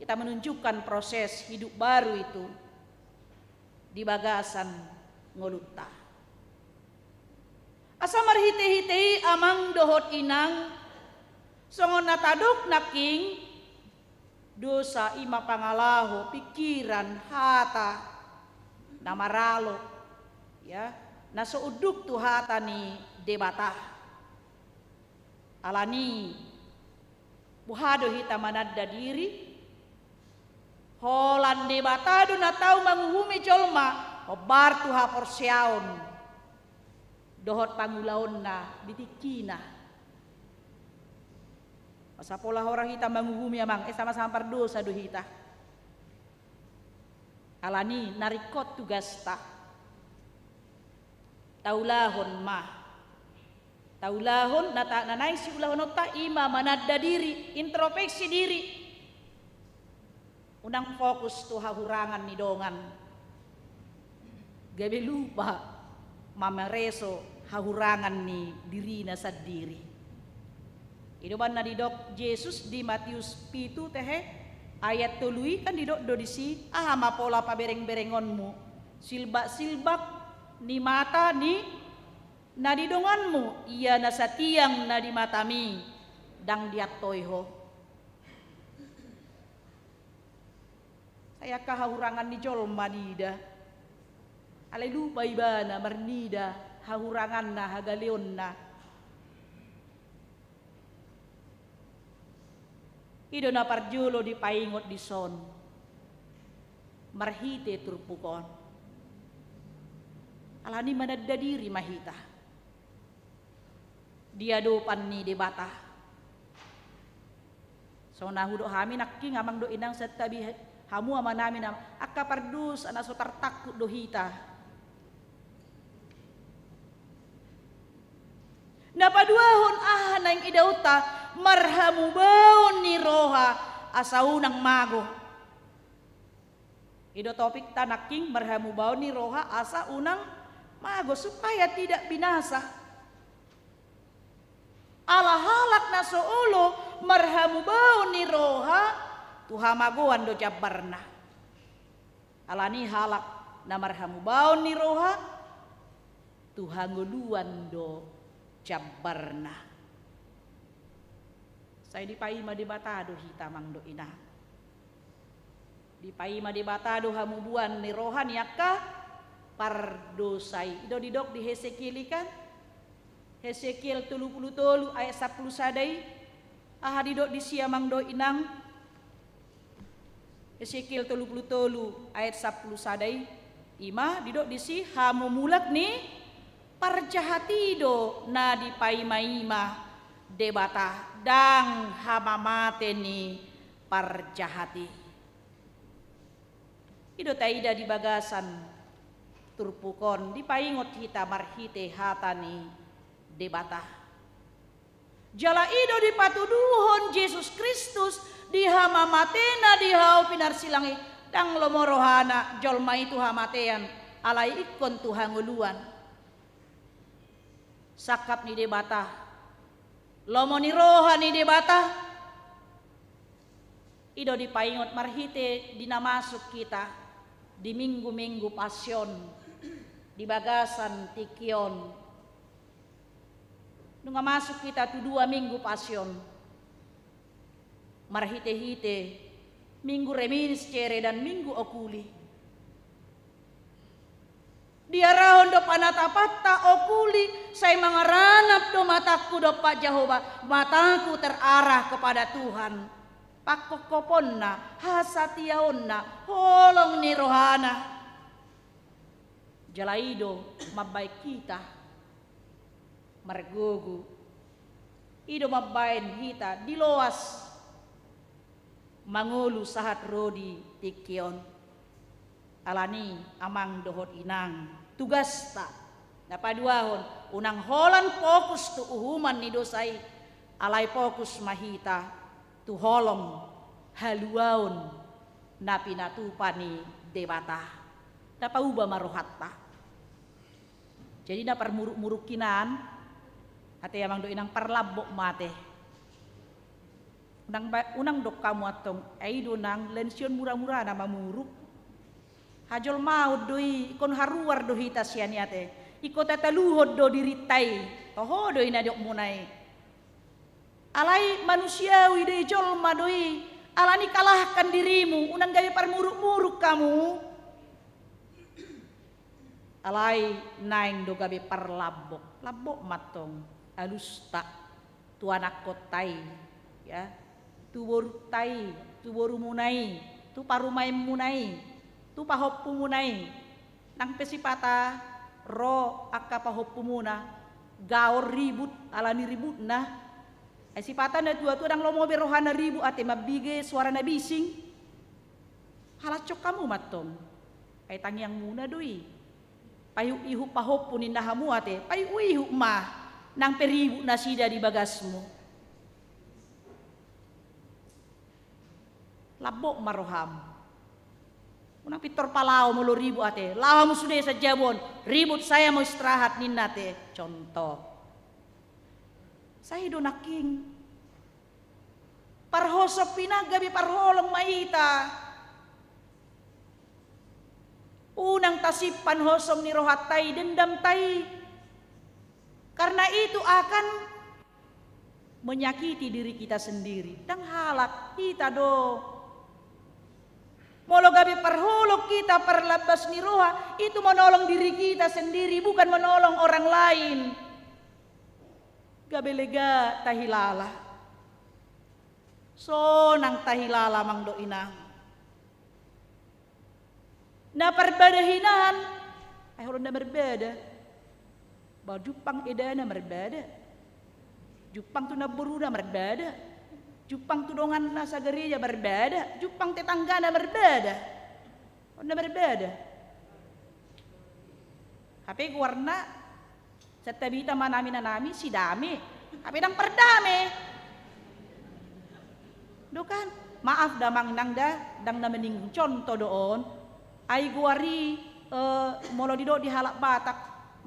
Kita menunjukkan proses hidup baru itu di bagasan ngolunta. Asa marhitehite i, amang dohot inang, songon na tadok nangkin, dosa i ma pangalaho, pikiran, hata na maralo, ya, na so unduk tu hata ni Debata. Alani, boha do hita mananda diri? Holan Debata do na tau manguhumi jolma hombar tu haporseaon dohot pangulaonna di tingkina. Asa pola hora hita manguhumi, amang, eh, sama-sama pardosa do hita. Alani, na ringkot tugasta. Taulahon ma. Taulahon, na ta-, na naeng siulahononta i ma mananda diri, introspeksi diri. Unang fokus tu hahurangan ni dongan. Gabe lupa mamareso hahurangan ni dirina sandiri. I do umbahen na didok Jesus di Matius pitu tehe ayat tolu i, kan didok do disi, aha ma pola paberengberengonmu, silbaksilbak ni mata ni na di donganmu, ia na satiang na di matami ndang diantoi ho. Sai angka hahurangan ni jolma diida. Alai lupa ibana marnida hahuranganna, hagaleonna. I do na parjolo dipaingot dison marhite turpuk on. Alani mananda diri ma hita di adopan ni Debata. Songon na hudok hami nangkin, amang dohot inang, santabi hamu amanami, na angka pardosa na so tartangkup do hita. Na paduahon, aha naeng idaonta? Marhamubaon ni roha asa unang mago. I do topikta nangkin, marhamubaon ni roha asa unang mago, supaya tidak binasa. Ala halak na so olo marhamubaon ni roha, tu hamagoan do jambarna. Alani halak na marhamubaon ni roha, tu hangoluan do jambarna. Sai dipaima Debata do hita, amang dohot inang. Dipaima Debata do hamubaon ni roha ni angka pardosa i. I do didok di Hesekiel i kan? Hesekiel tolu pulu tolu ayat sampulu sada i. Aha didok disi, amang dohot inang? Hesekiel tolu pulu tolu ayat sampulu sada i. I ma didok disi, hamumulak ni parjahat i do na dipaimaima Debata, ndang hamamate ni parjahat i. I do taida di bagasan turpuk on, dipaingot hita marhite hata ni Debata. Jala i do dipatuduhon Jesus Kristus di hamamatena di hau pinarsilang i, ndang lomo rohana jolma i tu hamatean, alai ingkon tu hangoluan. Sangkap ni Debata, lomo ni roha ni Debata. I do dipaingot marhite di na masuk hita di minggu-minggu Pasion, di bagasan tingki on. Nunga masuk hita tu dua minggu Pasion, marhite-hite minggu Reminiscere dan minggu Oculi. Diarahon do panatapanta Oculi, sai mangaranap do matangku dompak Jahowa, mataku terarah kepada Tuhan. Pangkophoponna, hasatiaonna, holong ni rohana. Jala i do mambaen hita margogo. I do mambaen hita diloas. mangolu sahat ro di tingki on. Alani amang dohot inang, tugasta na paduahon, unang holan fokus tu uhuman ni dosa i, alai fokus ma hita tu holong haluaon na pinatupa ni Debata. Na pauba ma rohanta. Jadi na parmuruk-muruk hinan, ate amang dohot inang, parlambok ma ate. Unang ba-, unang dok hamu antong, ai do nang, lain sian mura-murana mamuruk. Hajolmaon do i, ingkon haruar do hita sian i ate. Ingkon tataluhon do dirinta i. Toho do i na didokmuna i. Alai manusiawi do i, jolma do i. Alani kalahkan dirimu, unang gabe parmuruk-muruk hamu. Alai naeng do gabe parlambok. Lambok ma antong alusta tu anakkonta i, ya, tu borunta i, tu borumuna i, tu parumaenmuna i, tu pahompumuna i. Nang pe sipata ro angka pahompumuna gaor ribut, alani ributna. Ai sipata na tua-tua ndang lomo be rohana ribut ate, mambege suara na bising. Halashon hamu ma antong. Ai tangiangmuna do i. Paihut-ihut pahompu ninna hamu ate, paihut-ihut ma nang pe ribut nasida di bagasmu. Lambok ma roham. Unang pintor palao molo ribut ate. Lao hamu sude sian jabu on, ribut, saya mau istirahat ninna ate. Contoh. Sai do nangkin. Parhosom i nang gabe parholong ma hita. Unang tasimpan hosom ni rohanta i, dendamta i. Karena itu akan menyakiti diri kita sendiri. Ndang halak, hita do. Molo gabe parholong hita, parlambas ni roha, itu menolong diri kita sendiri, bukan menolong orang lain. Gabe lega tahilala. Sonang tahilala amang dohot inang. Na parbada hinan, ai holan na marbada. Ba jumpang edana marbada. Jumpang tu namboruna marbada. Jumpang tu donganna sagareja marbada. Jumpang tetanggana marbada. Holan na marbada. Hape goarna, santabi hita ma nami na nami si Dame. Hape ndang pardame. Do kan? Maaf da amang inang da, ndang na menyinggung, contoh do on. Ai goar i, eh, molo didok di halak Batak,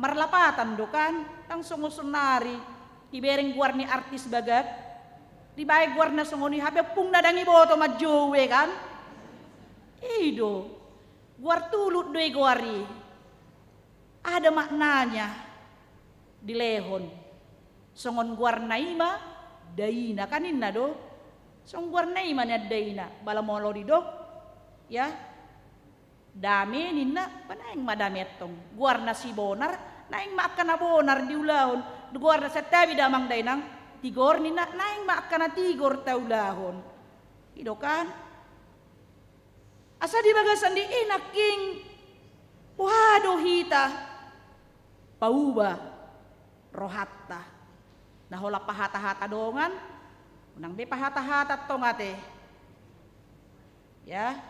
marlapatan do kan? Ndang songon saonari. Dibereng goar ni artis bagas, dibaen goarna songon i, hape ompungna ndang diboto manjou be kan? I do. Goar tulut do i goar i. Ada maknanya dilehon. Songon goarna i ma daina kan ninna do. Songon goarna i ma nian daina. Bala molo didok, ya, Dame ninna, ba naeng ma dame antong. Goarna si Bonar, naeng ma angka na bonar diulahon. Goarna santabi da amang da inang, Tigor ninna, naeng ma angka na tigor taulahon. I do kan? Asa di bagasan di i nangkin, boha do hita pauba rohanta. Na holan pahata-hata dongan, unang be pahata-hata antong ate. Ya.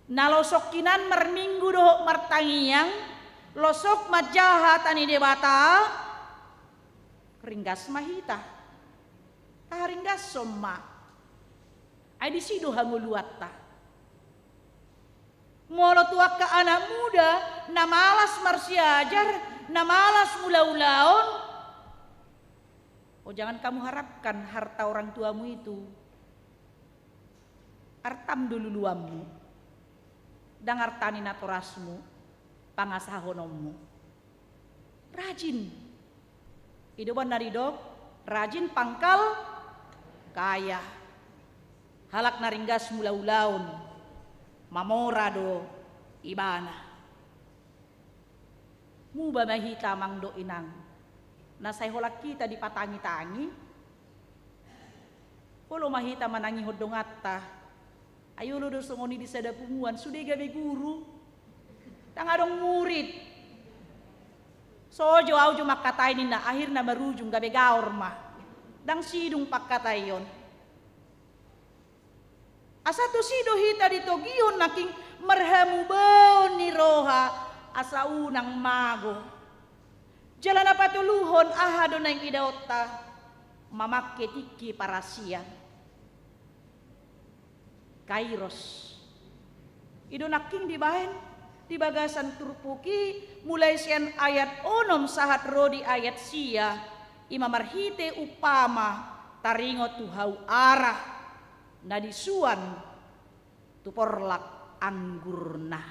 Na losok hinan marminggu dohot martangiang, losok manjaha hata ni Debata, ringgas ma hita. Taharinggashon ma. Ai disi do hangoluanta. Molo tu angka anak muda, na malas marsiajar, na malas mulaulaon, oh, jangan kamu harapkan harta orang tuamu itu. Artam do luluanmu, ndang arta ni natorasmu, pangasahononmu. Rajin. I do umbahen na didok, rajin pangkal kaya. Halak na ringgas mulaulaon, mamora do ibana. Muba ma hita amang dohot inang, na sai holan hita dipatangitangi. Olo ma hita manangihon donganta. Ai olo do songon i di sada punguan, sude gabe guru, ndang adong murid. Sojo au jo mangkatai ninna, akhirna marujung gabe gaor ma. Ndang sidung pangkataion. Asa tusi do hita ditogihon nangkin marhamubaon ni roha asa unang mago. Jala na patoluhon, aha do naeng idaonta? Mamangke tingki parasian. Kairos. I do nangkin dibaen di bagasan turpuk i, mulai sian ayat onom sahat ro di ayat sia, i ma marhite umpama taringot tu hau ara na disuan tu porlak anggurna.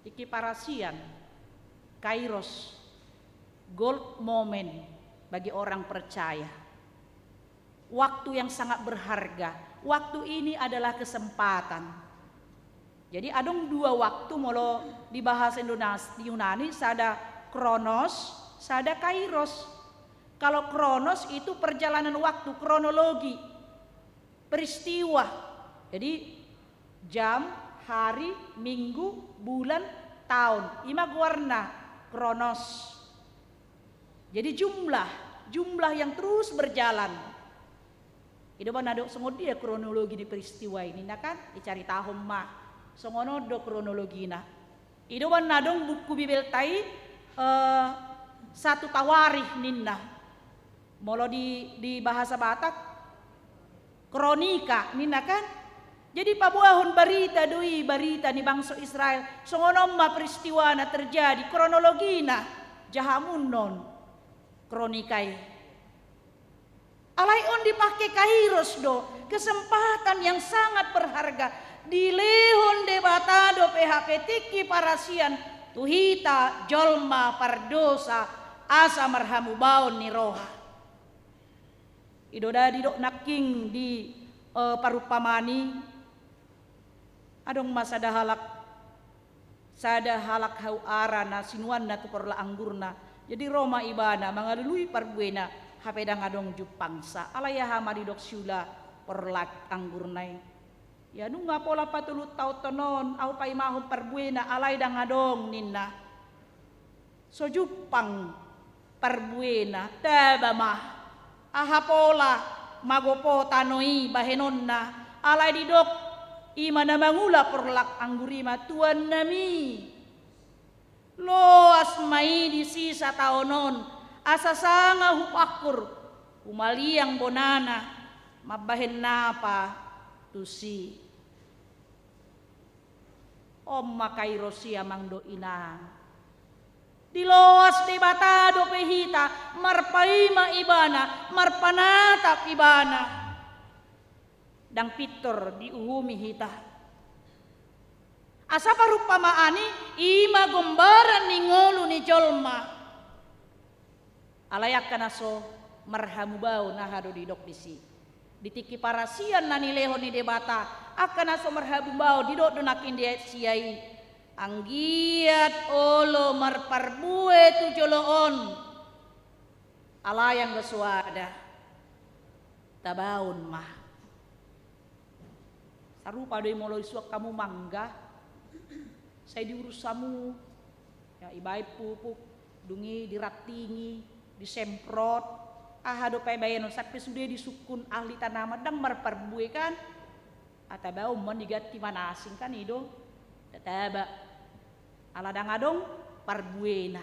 Tingki parasian, kairos, gold moment bagi orang percaya. Waktu yang sangat berharga. Waktu ini adalah kesempatan. Jadi adong dua waktu molo di bahasa Indonesia, di Yunani, sada kronos, sada kairos. Kalau kronos itu perjalanan waktu, kronologi, peristiwa. Jadi jam, hari, minggu, bulan, taon. I ma goarna kronos. Jadi jumlah, jumlah yang terus berjalan. I do ba na dok songon dia kronologi ni peristiwa i, ninna kan? Dicaritahon ma. Songon on do kronologina. I do ba na adong buku Bibelta i, eh, satu tawarikh ninna. Molo di, di bahasa Batak, kronika ninna kan? Jadi paboahon barita do i, barita ni bangso Israel. Songon on ma peristiwana terjadi, kronologina, jahamunhon kronika i. Alai on dipangke kairos do, kesempatan yang sangat berharga. Dilehon Debata dope hape tingki parasian tu hita jolma pardosa asa marhamubaon ni roha. I do da didok nangkin di, eh, parumpamaan i, adong ma sada halak, sada halak hau ara na sinuanna tu porlak anggurna. Jadi ro ma ibana mangalului parbuena, hape ndang adong jumpangsa. Alai aha ma didok siula porlak anggurna i? Ia nunga pola patoluhon taon on ahu paimahon parbuena, alai ndang adong, ninna. So jumpang parbuena, taba ma. Aha pola magopo tano i bahenonna, alai didok i ma na mangula porlak anggur i ma, tuannami, loas ma i disi sataon on, asa sanga hupangkur, humaliang bonana, mambahen napa tusi. On ma kairos i, amang dohot inang. Diloas Debata dope hita, marpaima ibana, marpanatap ibana. Ndang pintor diuhumi hita. Asa parumpamaan i, i ma gombaran ni ngolu ni jolma. Alai angka na so marhamubaon, aha do didok disi? Di tingki parasian na nilehon ni Debata, angka na so marhamubaon, didok do nangkin di ayat sia i: Anggiat olo marparbue tu jolo on, alai anggo soada, tabaon ma. Sarupa do i molo isuan hamu mangga, sai diurus hamu, ya, ibaen pupuk, dung i dirantingi, disemprot, aha do pabaenon, sampe sude disungkun ahli tanaman, ndang marparbue kan? Tabaon ma, diganti ma na asing kan, i do. Nda taba. Ala ndang adong parbuena.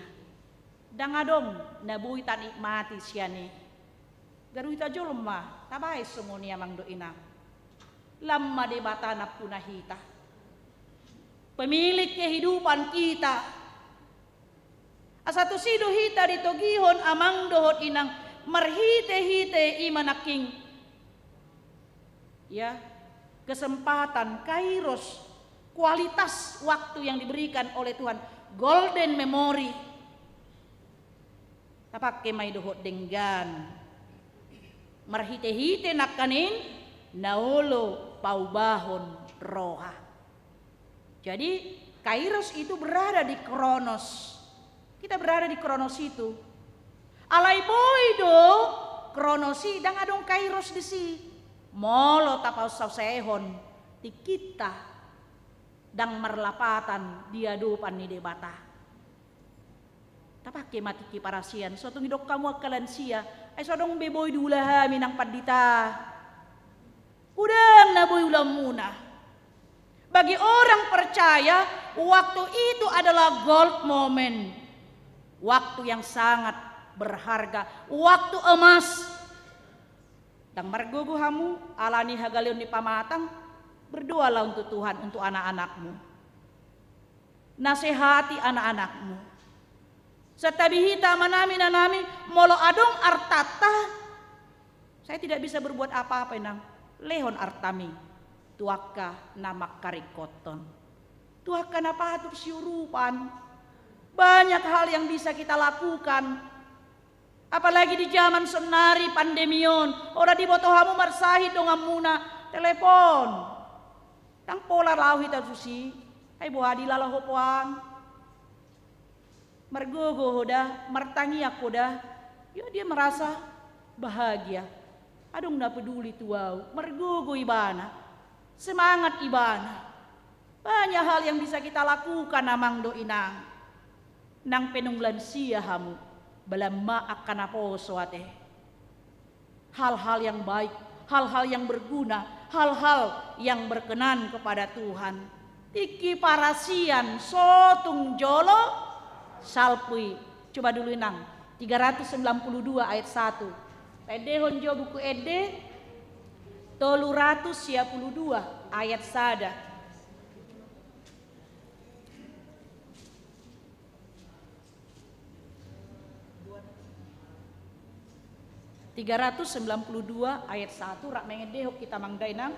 Ndang adong na boi tanikmati sian i. Garu hita jolma tabaen songon i, amang dohot inang. Lam ma Debata nampuna hita, pemilik kehidupan kita. Asa tusi do hita ditogihon, amang dohot inang, marhitehite i ma nangkin, ya, kesempatan, kairos, kualitas waktu yang diberikan oleh Tuhan, golden memory. Tapangke ma i dohot denggan, marhitehite nangkaning na olo paubahon roha. Jadi kairos itu berada di kronos. Kita berada di kronos itu. Alai boi do kronos i, ndang adong kairos disi. Molo tapasausahon tingkinta, ndang marlapatan di adopan ni Debata. Tapangke ma tingki parasian, so tung didok hamu angka lansia, ai so adong be boi diula hami nang pandita. Godang na boi ulaonmuna. Bagi orang percaya, waktu itu adalah gold moment. Waktu yang sangat berharga, waktu emas. Ndang margogo hamu, ala ni hagaleon ni pamatang, berdoalah untuk Tuhan, untuk anak-anakmu. Nasehati anak-anakmu. Santabi hita amanami, inanami, molo adong artanta, saya tidak bisa berbuat apa-apa, inang. Lehon artami tu angka na mangkaringkothon, tu angka na patut siurupan. Banyak hal yang bisa kita lakukan. Apalagi di zaman saonari pandemi on, ora diboto hamu marsahit donganmuna, telepon. Ndang pola laho hita tusi, ai boha dilala ho poang. Margogo ho da, martangiang ho da. Ya, dia merasa bahagia. Adong na peduli tu ahu, margogo ibana, semangat ibana. Banyak hal yang bisa kita lakukan, amang dohot inang. Nang pe naung lansia hamu, bahen ma angka naposo ate. Hal-hal yang baik, hal-hal yang berguna, hal-hal yang berkenan kepada Tuhan. Tingki parasian so tung jolo salpu i. Coba dulu, inang, tiga ratus sembilan puluh dua ayat satu. Taendehon jo Buku Ende tolu ratus sia puluh dua ayat sada. Tiga ratus sembilan puluh dua ayat satu, rap mengendehon hita, amang da, inang.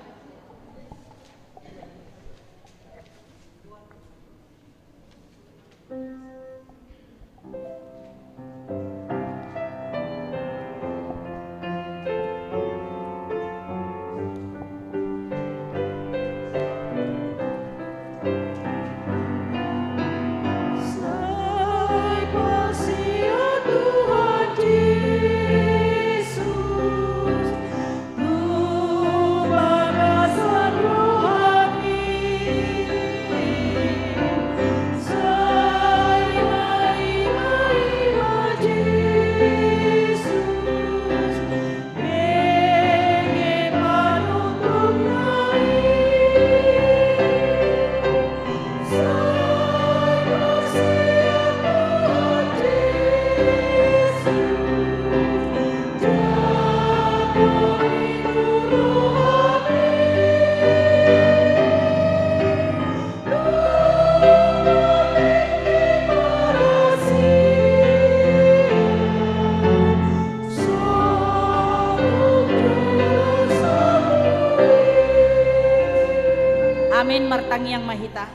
Amin. Martangiang ma hita.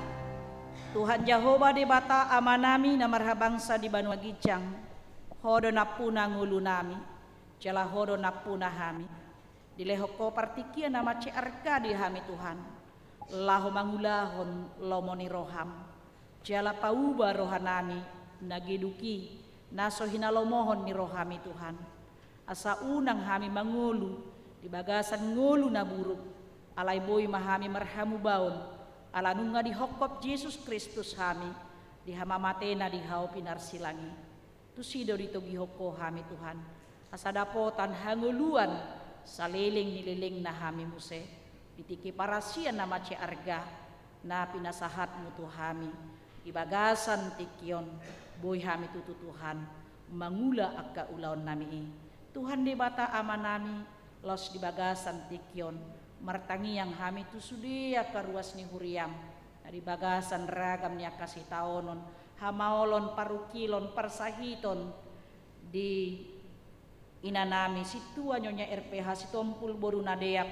Tuhan Jahowa Debata Amanami na marhabangsa di banua ginjang, Ho do nampuna ngolunami, jala Ho do nampuna hami. Dilehon Ho partingkian na mansai arga di hami, Tuhan, laho mangulahon lomo ni roham. Jala pauba rohanami na geduk i, na so hinalomohon ni rohami, Tuhan. Asa unang hami mangolu di bagasan ngolu na buruk, alai boi ma hami marhamubaon, ala nunga dihophop Jesus Kristus hami di hamamatena di hau pinarsilang i. Tusi do ditogihon Ho hami, Tuhan, asa dapotan hangoluan saleleng ni lelengna hami muse, di tingki parasian na mansai arga na pinasahatmu tu hami di bagasan tingki on. Boi hami tutu, Tuhan, mangula angka ulaonnami i. Tuhan Debata Amanami, laos di bagasan tingki on martangiang hami tu sude angka ruas ni huriam, na di bagasan ragam ni angka sitaonon, hamaolon, parungkilon, parsahiton di inanami sintua Nyonya R P H Sitompul boru Nadeak,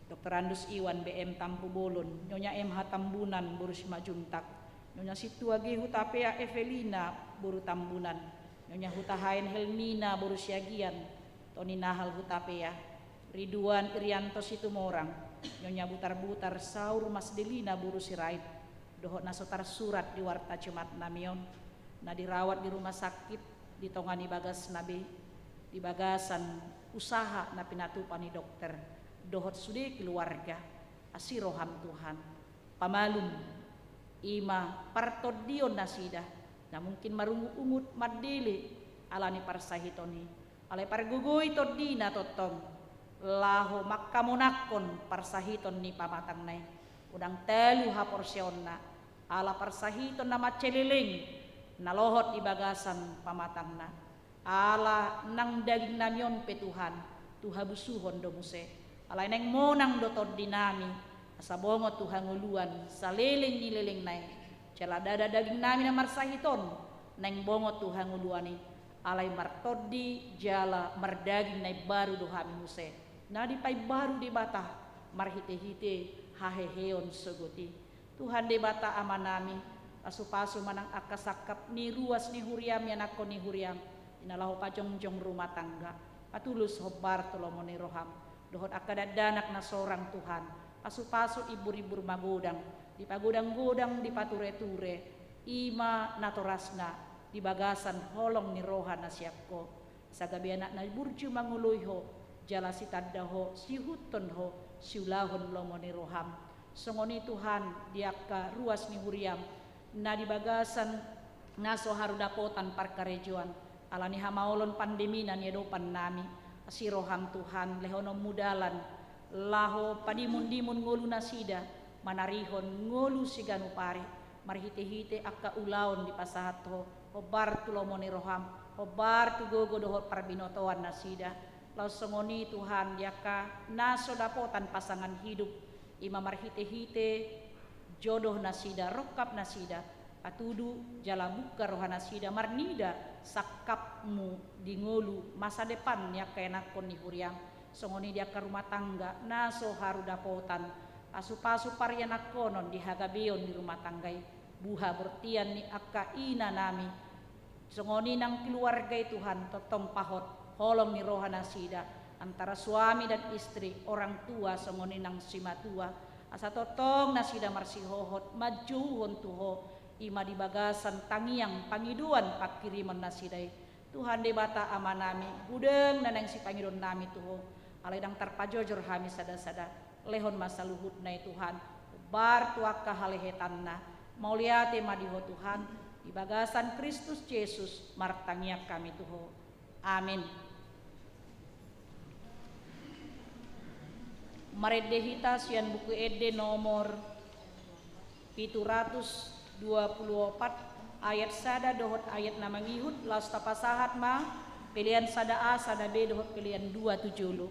Doktorandus Iwan B M Tampubolon, Nyonya M H Tambunan boru Simanjuntak, Nyonya sintua G Hutapea Evelina boru Tambunan, Nyonya Hutahaean Helmina boru Siagian, Toni Nahal Hutapea, Ridwan Irianto Situmorang, Nyonya Butarbutar Saur Masdelina boru Sirait, dohot na so tarsurat di warta Jumatnami on, na dirawat di rumah sakit di tonga ni bagasna be, di bagasan usaha na pinatupa ni dokter, dohot sude keluarga, asi roham, Tuhan. Pamalum, i ma partondion nasida, na mungkin marungut-ungut mandele ala ni parsahiton i. Alai pargogoi tondina tongtong, laho mangkamonangkon parsahiton ni pamatangna i. Unang talu haporseaonna, ala parsahiton na mansai leleng na lohot di bagasan pamatangna. Ala nang dagingnami on pe, Tuhan, tu habusuhon do muse. Alai naeng monang do tondinami, asa bongot tu hangoluan saleleng ni lelengna i. Jala ndada dagingnami na marsahit on naeng bongot tu hangoluan i. Alai martondi jala mardaging na imbaru do hami muse, na dipaimbaru Debata marhitehite haheheon sogot i. Tuhan Debata Amanami, pasupasu ma nang angka sangkap ni ruas ni huriam, ianakkon ni huriam, di na laho pajongjong rumah tangga. Patulus hombar tu lomo ni roham, dohot angka dakdanak na sorang, Tuhan. Pasupasu, imbur-imbur magodang, dipagodang-godang, dipature-ture, i ma natorasna di bagasan holong ni roha na sian Ho. Asa gabe anak na burju mangoloi Ho, jala sitanda Ho, siihuthon Ho, siulahon lomo ni roham. Songon i, Tuhan, di angka ruas ni huriam, na di bagasan na so haru dapotan parkarejoan, ala ni hamaolon pandemi na niadopannami, asi roham, Tuhan, lehononmu dalan, laho padimun-dimun ngolu nasida, manarihon ngolu siganup ari, marhite-hite angka ulaon dipasahat Ho, hombar tu lomo ni roham, hombar tu gogo dohot parbinotoan nasida. Laos songon i, Tuhan, di angka na so dapotan pasangan hidup, i ma marhite-hite jodoh nasida, rongkap nasida, patudu jala bungka roha nasida marnida sangkapmu di ngolu masa depan ni angka ianakkon ni huriam. Songon i di angka rumah tangga na so haru dapotan, pasu-pasu parianakkonon di hagabeon di rumah tangga i, buha bortian ni angka inanami. Songon i nang keluarga i, Tuhan, tongtong pahot holong ni roha nasida antara suami dan istri, orang tua, songon i nang simatua, asa tongtong nasida marsihohot manjouhon tu Ho, i ma di bagasan tangiang, pangidoan, pangkirimon nasida i. Tuhan Debata Amanami, godang na naeng sipangidoonnami tu Ho, alai ndang tarpajojor hami sada-sada. Lehon ma saluhutna i, Tuhan, hombar tu angka halehetanna. Mauliate ma di Ho, Tuhan, di bagasan Kristus Jesus martangiang hami tu Ho. Amin. Marende hita sian Buku Ende nomor pitu ratus dua pulu opat, ayat sada dohot ayat na mangihut, laos tapasahat ma pelean sada A, sada B dohot pelean dua tu jolo.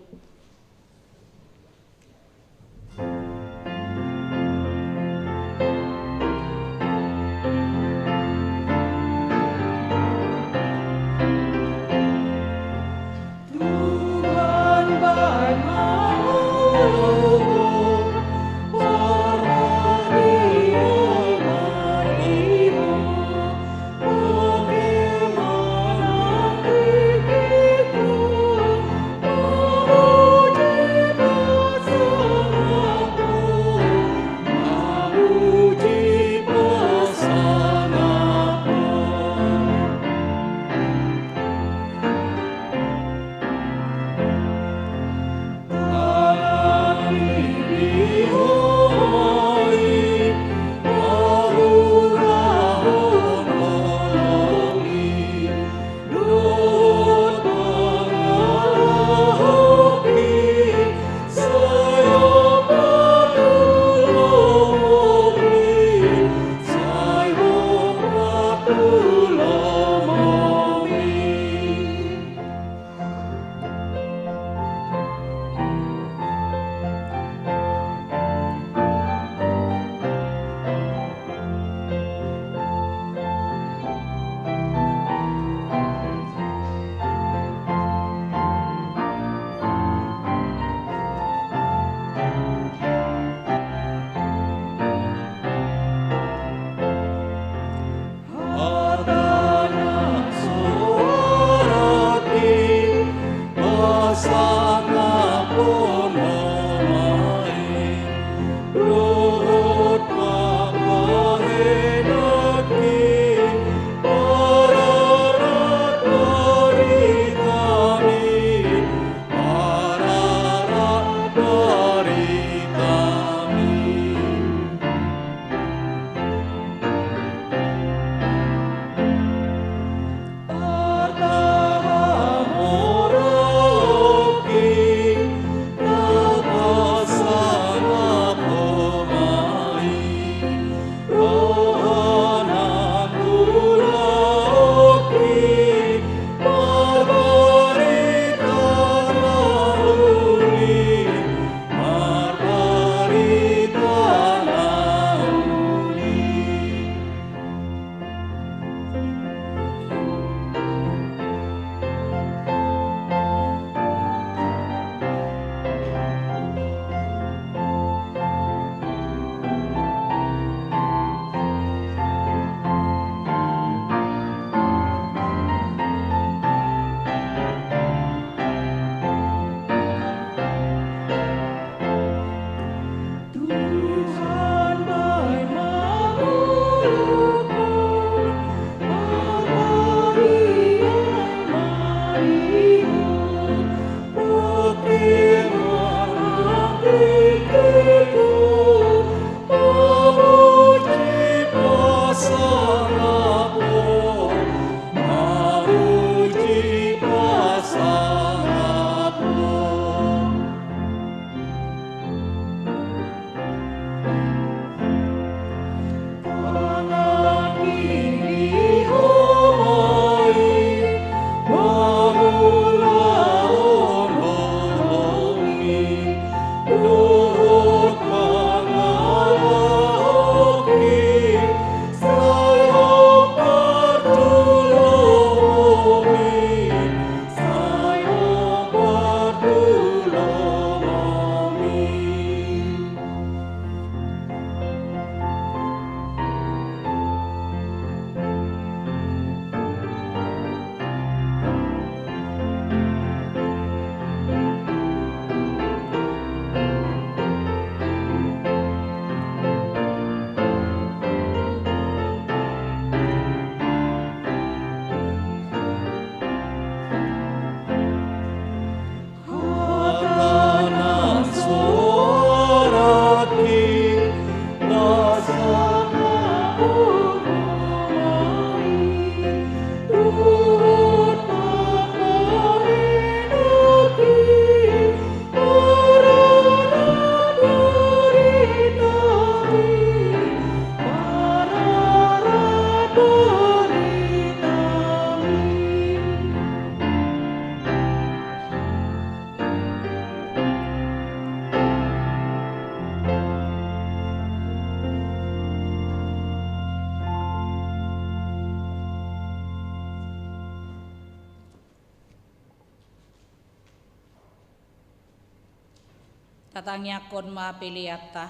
Tatangiangkon ma peleanta.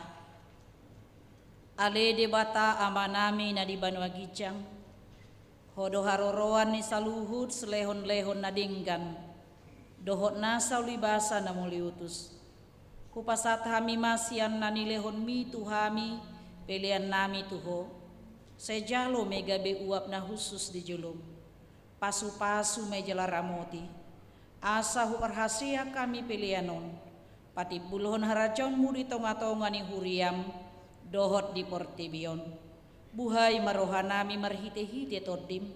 Ale Debata Amanami na di banua ginjang, Ho do haroroan ni saluhut silehonlehon na denggan dohot nasa ulibasa na mauliutus. Hupasahat hami ma sian na nilehonMi tu hami peleannami tu Ho. Sai jalo ma i gabe uap na hushus di jolom. Pasupasu ma i jala ramoti, asa huparhaseang hami pelean on patimbulhon harajaonMu di tongatonga ni huriaM dohot di portibi on. Buhai ma rohanami marhitehite TondiM,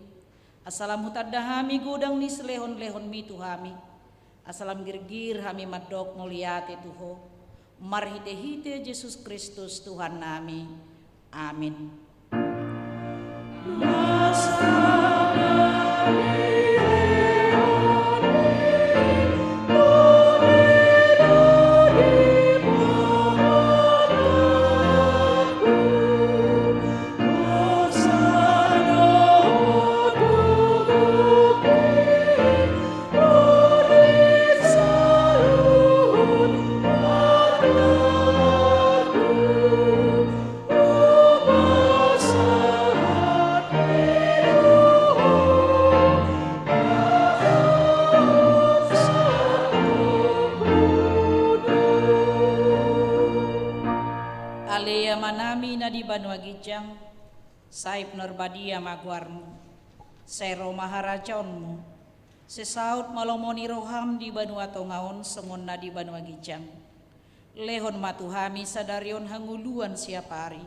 asa lam hutanda hami godang ni silehonlehonMi tu hami, asa lam girgir hami mandok mauliate tu Ho, marhitehite Jesus Kristus Tuhannami. Amin. Ale Amanami na di banua ginjang, sai pinarbadia ma goarMu. Sai ro ma harajaonMu. Sai saut ma lomo ni rohaM di banua tonga on songon na di banua ginjang. Lehon ma tu hami sadari on hangoluan siapari.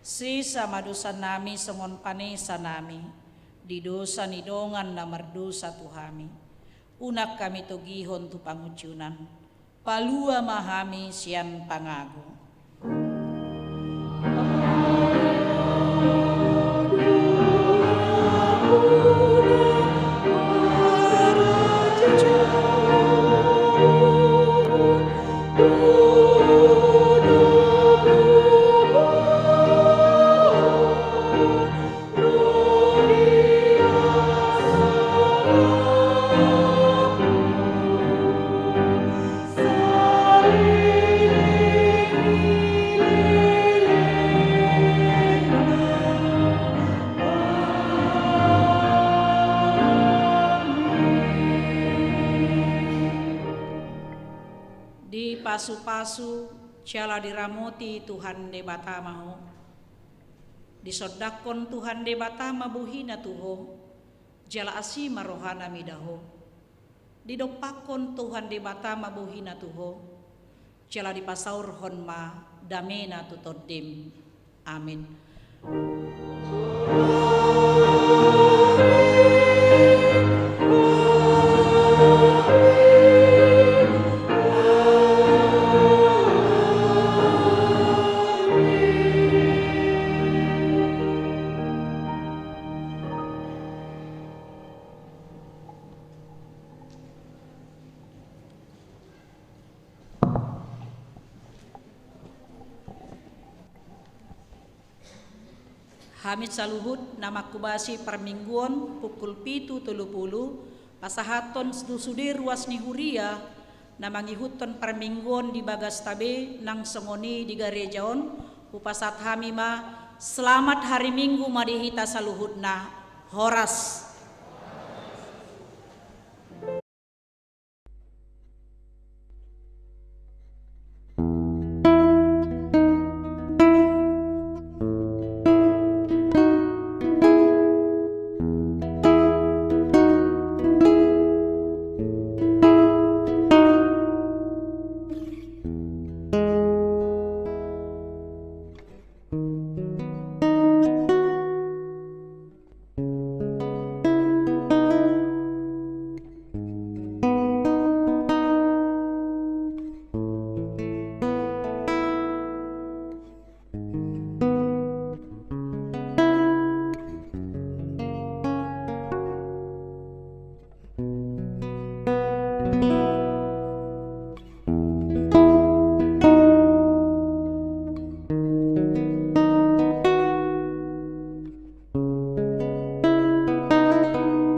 Sesa ma dosanami songon panesanami di dosa ni dongan na mardosa tu hami. Unang hami togihon tu pangunjunan. Palua ma hami sian pangago. Dipasupasu jala diramoti Tuhan Debata ma ho. Disondangkon Tuhan Debata ma bohiNa tu ho, jala asi ma rohaNa mida ho. Didompakkon Tuhan Debata ma bohiNa tu ho, jala dipasaorhon ma dameNa tu tondim. Amin. Hami saluhut na manghobasi parmingguon pukul pitu tolu pulu, pasahathon tu sude ruas ni huria na mangihuthon parmingguon di bagasta be nang songon i di gareja on, hupasahat hami ma selamat hari Minggu ma di hita saluhutna. Horas.